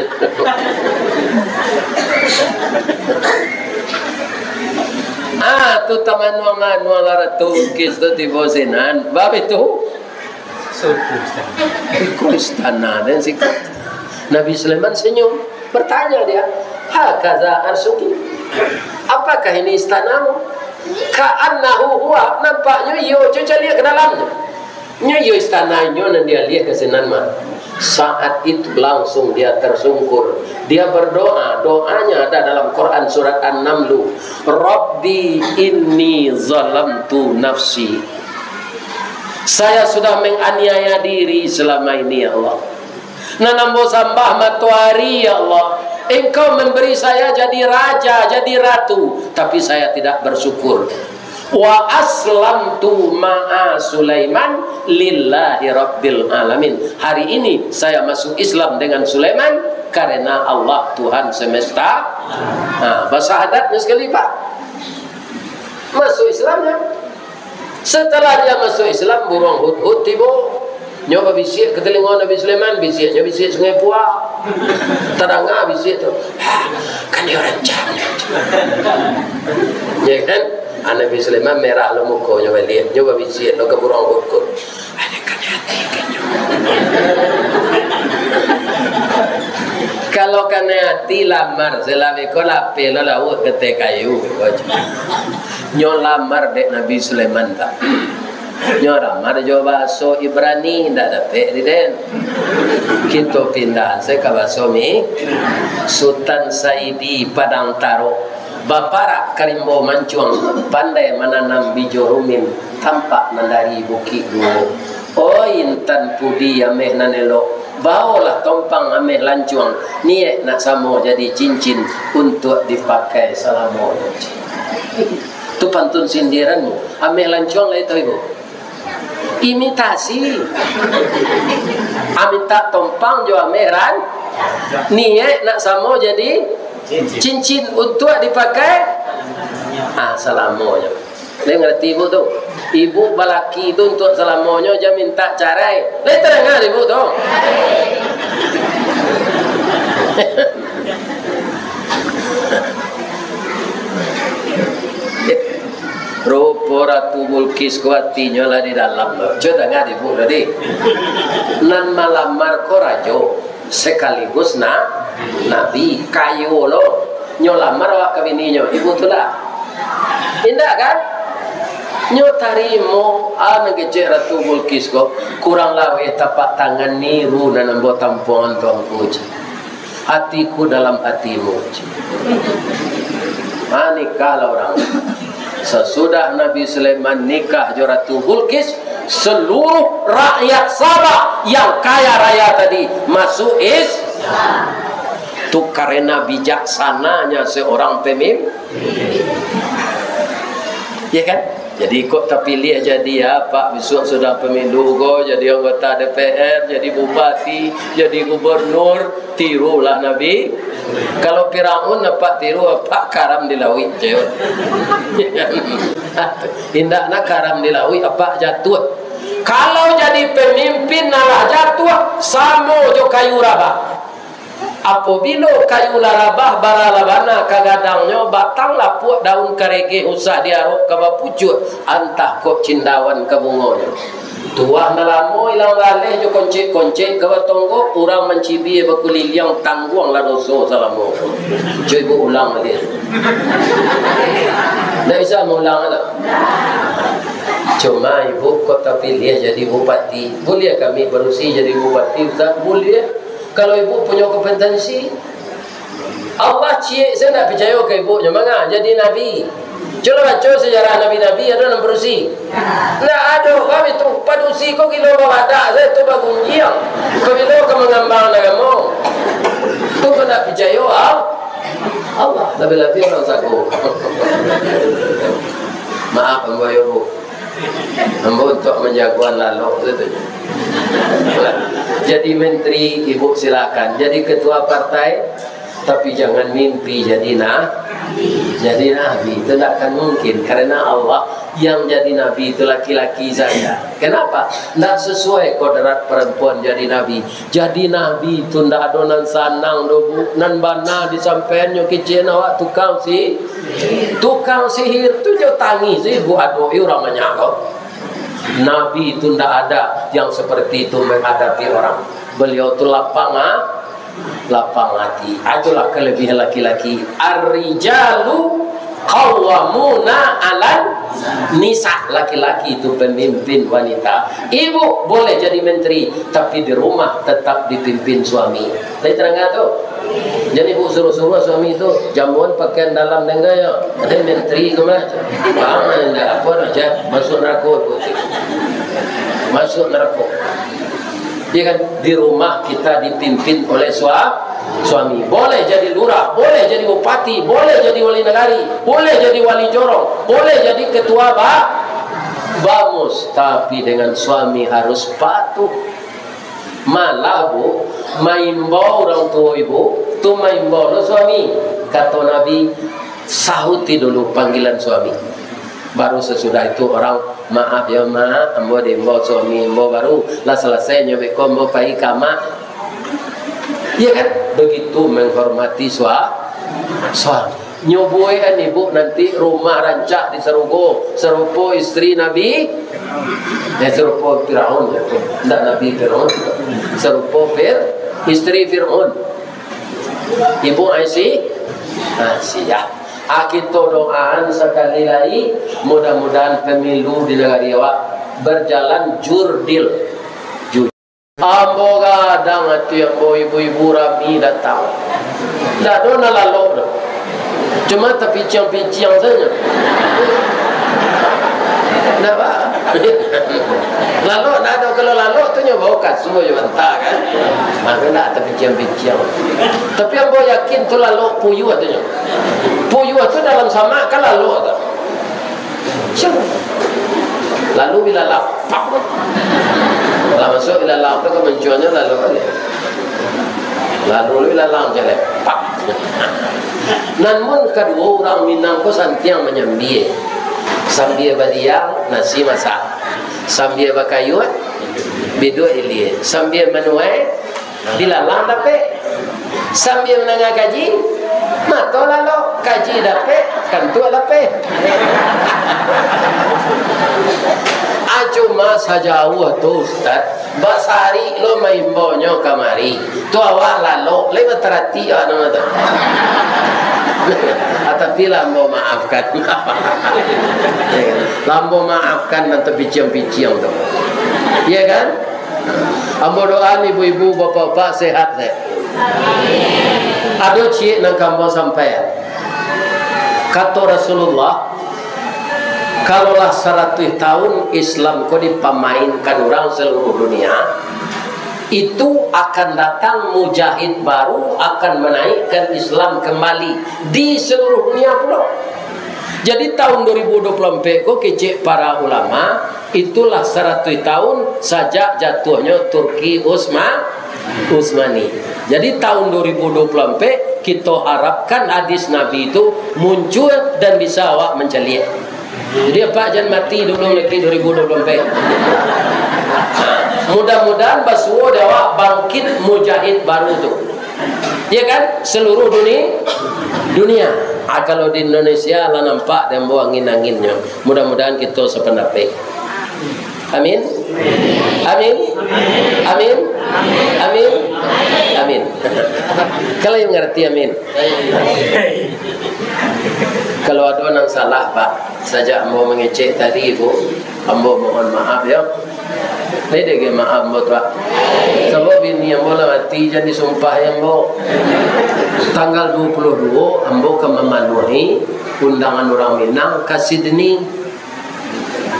Ah, tu tamanuang-anuang lah Ratu Bulkis tu tibo sinan. Bab itu. Iko istana dan siko. Nabi Sulaiman senyum. Bertanya dia, "Hakaza arsuki? Apakah ini istanamu?" "Ka'annahu huwa, nampaknyo iyo, cubo caliak ka dalamnyo." Nyo iyo istana inyo nan dialiah ka sinan mah. Saat itu langsung dia tersungkur. Dia berdoa, doanya ada dalam Quran surat An-Namlu, "Rabbi inni zalamtu nafsi." "Saya sudah menganiaya diri selama ini, ya Allah. Nan ambo sambah matoari, ya Allah. Engkau memberi saya jadi raja, jadi ratu, tapi saya tidak bersyukur." "Wa aslamtu ma'a Sulaiman lillahi rabbil alamin." Hari ini saya masuk Islam dengan Sulaiman karena Allah, Tuhan semesta. Nah, basahadatnyo sakali, Pak. Masuk Islamnyo. Setelah dia masuk Islam, buruang hudhud tibo. Nyo babisiak ka talingo Nabi Sulaiman, bisiaknyo bisiak Sungai Puak. Tadanga bisiak tu, "Hah, kan dia rancak." Ya kan? Ah, Nabi Sulaiman merah lo mukonyo baliak. Nyo babisiak lo ka buruang hudhud. Ada kanai ati kan nyo. Kalau kanai ati, lamar se lah beko, lapeh lo lauak ka ateh kayu. Nyo lamar dek Nabi Sulaiman tak. Nyo lamar jo bahaso Ibrani, indak dapek di den. Kito pindah se ka bahaso Mi. Sutan Saidi Padang Tarok, baparak ka rimbo mancuang, pandai mananam bijo rumin, tampak nan dari Bukik Duo. Oi intan pudi ameh nan elok, baolah tompang ameh lancuang, niaik nak samo jadi cincin, untuak dipakai salamo. Tu pantun sindiran. Ameh lancuang lai tahu, Ibu? Imitasi. Amintak tompang jo ameh ran-, niaik nak samo jadi cincin untuak dipakai, ah, salamonyo. Lai ngarati ibu tu? Ibu balaki tu untuak salamonyo, jan mintak carai. Lai tadanga ibu tu? Rupo Ratu Bulkis ko atinyo lah di dalam lo. Cubo danga ibu tadi. Nan malamar ko rajo, sekaligus na-, nabi, kayo lo. Nyo lamar awak ka bininyo, ibu tu lah. Indak kan? Nyo tarimo, ah, nan kecek Ratu Bulkis ko, kurang laweh tapak tangan niru nan ambo tampuangan Tuanku, cek. Hatiku dalam hatimu. Ha, nikahlah urang. Sasudah Nabi Sulaiman nikah jo Ratu Bulkis, seluruh rakyat Sabah yang kaya raya tadi masuk Islam. Tu karena bijaksananya seorang pemimpin. Ya kan? Jadi, kok tapiliah jadi apak, bisuak sudah pemilu ko, jadi anggota D P R, jadi bupati, jadi gubernur, tirulah Nabi. Kalau Firaun apak tiru, apak karam di lauik, cek. Indak nak karam di lauik, apak jatuah. Kalau jadi pemimpin nan lah jatuah, samo jo kayu rabah. Apobilo kayu lah rabah, bara lah bana ka gadangnyo, batang lapuak, daun karegeh, usah diarok ka bapucuak, antah kok cindawan ka bungonyo. Tuah nan lamo ilang baleh jo koncek-koncek ka batonggo, urang mancibia bakuliliang, tangguanglah doso salamo. Cubo ibu ulang baliak. Ndak bisa maulang tu. Cuma ibu kok tapiliah jadi bupati, buliah kami barusi jadi bupati, Ustaz? Buliah. Kalau ibu punyo kompetensi, Allah ciek se ndak picayo ka ibu nyo manga jadi nabi. Cubo baco sejarah nabi-nabi, ado nan padusi? Ndak ado, kami tu padusi ko gilo babadak se tu bagunjiang. Pabilo ka mangambang agamo? Tu ko ndak picayo, ah? Allah, labiah-labiah urang sago. Maaf, ambo yo, Bu. Ambo untuak manjagoan lalok tu, tu. Jadi menteri, ibu silakan. Jadi ketua partai, tapi jangan mimpi jadi na-, jadi nabi. Itu ndak akan mungkin. Karena Allah, yang jadi nabi itu laki-laki saja. Kenapa? Ndak sesuai kodrat perempuan jadi nabi. Jadi nabi tu ndak ado nan sanang doh, Bu. Nan bana disampaiannyo kecek awak tukang si-, tukang sihir tu jo tangih si, Bu, ado urang banyak ko. Nabi tu ndak ada yang seperti itu menghadapi orang. Beliau tu lapang, ah, lapang hati. Ah, itulah kelebihan laki-laki. Ar-rijalu qawwamuna 'alan nisa. Laki-laki itu pemimpin wanita. Ibu boleh jadi menteri, tapi di rumah tetap dipimpin suami. Lai tadanga tu? Jadi ibu suruah-suruah suami tu, jamuan pakaian dalam danga yo. Ada menteri tu mah. Bang, indak apo dah, Jat. Masuk neraka ibu tu. Masuk neraka. Ya kan? Di rumah kita dipimpin oleh sua-, suami. Boleh jadi lurah, boleh jadi bupati, boleh jadi wali nagari, boleh jadi wali jorong, boleh jadi ketua ba-, bamus. Tapi dengan suami harus patuh. Malah, Bu, maimbau urang tuo ibu, tu maimbau lo suami. Kato Nabi, sahuti dulu panggilan suami. Baru sasudah itu orang, "Maaf yo, Mak, ambo diimbau suami ambo baru, lah salasai nyo beko ambo pai ka Mak." Iya kan? Begitu menghormati sua-, suami. Nyo buekan ibu nanti rumah rancak di sarugo, sarupo isteri Nabi, eh, sarupo Firaun, ndak Nabi Firaun, sarupo Fir-, isteri Firaun. Ibu Aisy-, Aisyah. Ah, kito doaan sakali lai, mudah-mudahan pemilu di nagari awak berjalan jurdil. Ju-, ambo gadang ati ambo, ibu-ibu rami datang. Ndak ado nan lalok doh. Cuma tapiciang-piciang sajo. Ndak ba-, lalok ndak ado. Kalau lalok tu nyo bao kasua jo bantal kan. Mako ndak tapiciang-piciang. Tapi ambo yakin tu lalok puyuah tu nyo. Puyuah tu dalam samak kan lalok tu. Lalu bilalang, pak. Lah masuak bilalang tu ka mancuanyo, lalu baliak. Lalu bilalang jaleh, pak. Nan mun kaduo urang Minang ko santiang manyambia. Sambia badiang, nasi masak. Sambia bakayuik, biduak ilia. Sambia manuai, bilalang dapek. Sambia mandanga kaji, mato lalok, kaji dapek, kantuak lapeh. Ah, cuma sajauah tu, Ustaz, basari lo maimbaunyo kamari. Tu awak lalok, lai batarati awak namo tu. Ah, tapi lah ambo maafkan. Lah ambo maafkan nan tapiciang-piciang tu. Iya kan? Ambo doaan ibu-ibu, bapak-bapak sehat, sehat. Ado ciek nan ka ambo sampaian. Kato Rasulullah, kalau lah saratuih tahun Islam ko dipamainkan urang saluruh dunia, itu akan datang mujahid baru, akan manaikkan Islam kembali di saluruh dunia pulo. Jadi, tahun dua ribu dua puluh ampek ko, kecek para ulama, itulah saratuih tahun sajak jatuahnyo Turki Usma-, Utsmani. Jadi, tahun dua ribu dua puluh ampek, kito harapkan hadis Nabi itu muncul dan bisa awak mancaliak. Jadi, apak jan mati dulu lagi dua ribu dua puluh ampek. Mudah-mudahan basuo dek awak bangkit mujahid baru tu. Ya kan? Seluruh duni-, dunia. Ah, kalau di Indonesia lah nampak dek ambo angin-anginnyo. Mudah-mudahan kito sapandapek. Amin. Amin. Amin. Amin. Amin. Kalau yang ngerti, amin. Kalau ado nan salah, Pak, sajak ambo mangecek tadi, Bu, ambo mohon maaf, yo. Lai dek maaf ambo tu, Pak. Sabab bini ambo lah mati, jan disumpahi ambo. Tanggal dua puluh dua, ambo ka mamanuahi undangan urang Minang ka Sydney.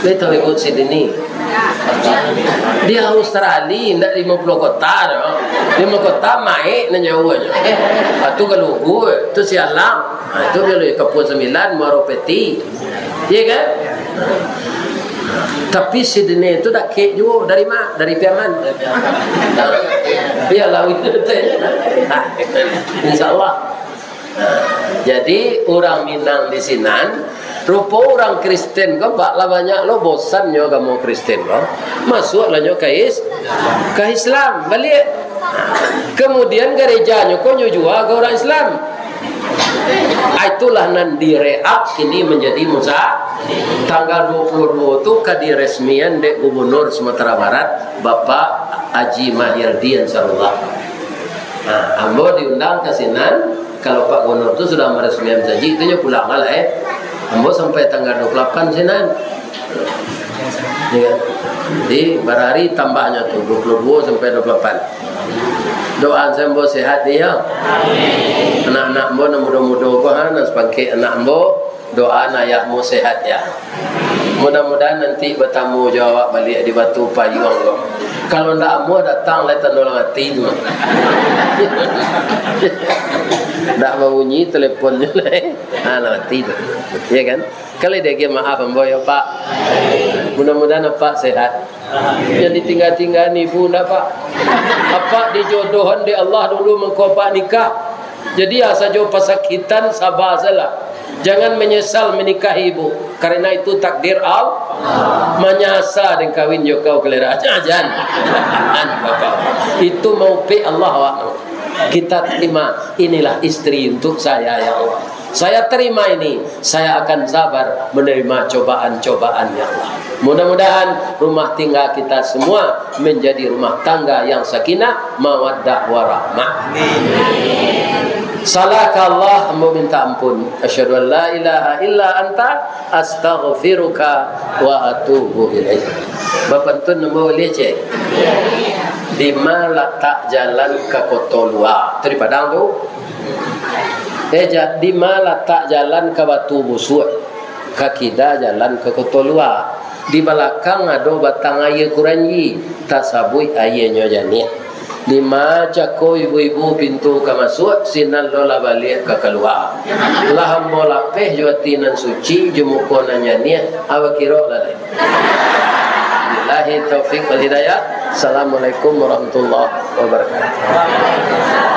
Lai tahu ibu Sydney? Di Australia, indak limo puluah kota doh. Limo kota maek nan jauah nyo. Ah, tu Galugu, tu Sialang. Ah, tu Galugu, Kapuas Sambilan, Muaro Peti. Iya kan? Tapi Sydney tu dakek juo. Dari ma? Dari Piaman. Iyolah, insya Allah. Nah, jadi, urang Minang di sinan, rupo urang Kristen ko, Pak, lah banyak lo bosan nyo agamo Kristen ko, masuaklah nyo ka Is-, ka Islam baliak. Nah, kemudian garejanyo ko nyo jua ka urang Islam. Ah, itulah nan direhab kini manjadi musa-, tanggal dua puluh dua tu ka diresmian dek Gubernur Sumatera Barat, Bapak Haji Mahyeldi Ansarullah. Nah, ambo diundang ka sinan. Kalau Pak Gubernur tu sudah maresmian janji, itu nyo pulang lah, eh. Ambo sampai tanggal dua puluh lapan sinan. Ya. Jadi, barari tambahnyo tu, dua puluh dua sampai dua puluh lapan. Doaan sajo ambo sehat, yo. Anak-anak ambo nan mudo-mudo ko, ha, nan sapangkek anak ambo, Doa nak ayahmu sehat, ya. Mudah-mudahan nanti batamu jo awak baliak di Batu Payuang ko. Kalau ndak amuah datang lai tando lah mati tu. Ndak babunyi teleponnyo lai. Ha, lah mati tu. Ya kan? Kalau dia maaf ambo yo, Pak. Mudah-mudahan Apak sehat. Yang ditingga-tingga ni ibu ndak, Pak. Apak dijodohan dek Allah dulu mangko Apak nikah. Jadi, ah, sajo pasakitan, saba sajolah. Jangan menyesal menikahi ibu, karena itu takdir Allah. Manyasa den kawin jo kau, kalera. Jan. Jan, Bapak. Itu maupik Allah awak. Kita terima, inilah istri untuk saya, ya Allah. Saya terima ini, saya akan sabar menerima cobaan-cobaan, ya Allah. Mudah-mudahan rumah tinggal kita semua menjadi rumah tangga yang sakinah, mawaddah, warahmah. Salah ka Allah, ambo minta ampun. Asyhadu an la ilaha illa anta, astaghfiruka wa atubu ilaik. Bapantun ambo boleh, cek? Di ma latak jalan ka Koto Lua? Tu di Padang tu. Eh, ja-, di ma latak jalan ka Batu Busuak? Ka kida jalan ka Koto Lua. Di balakang ado batang aia kuranji, tasabuik aianyo janiah. Di ma cako ibu-ibu pintu ka masuak, sinan lo lah baliak ka kalua. Lah ambo lapeh jo ati nan suci, jo muko nan janiah, awa kiro lah lai. Billahi taufik wal hidayah. Assalamualaikum warahmatullahi wabarakatuh.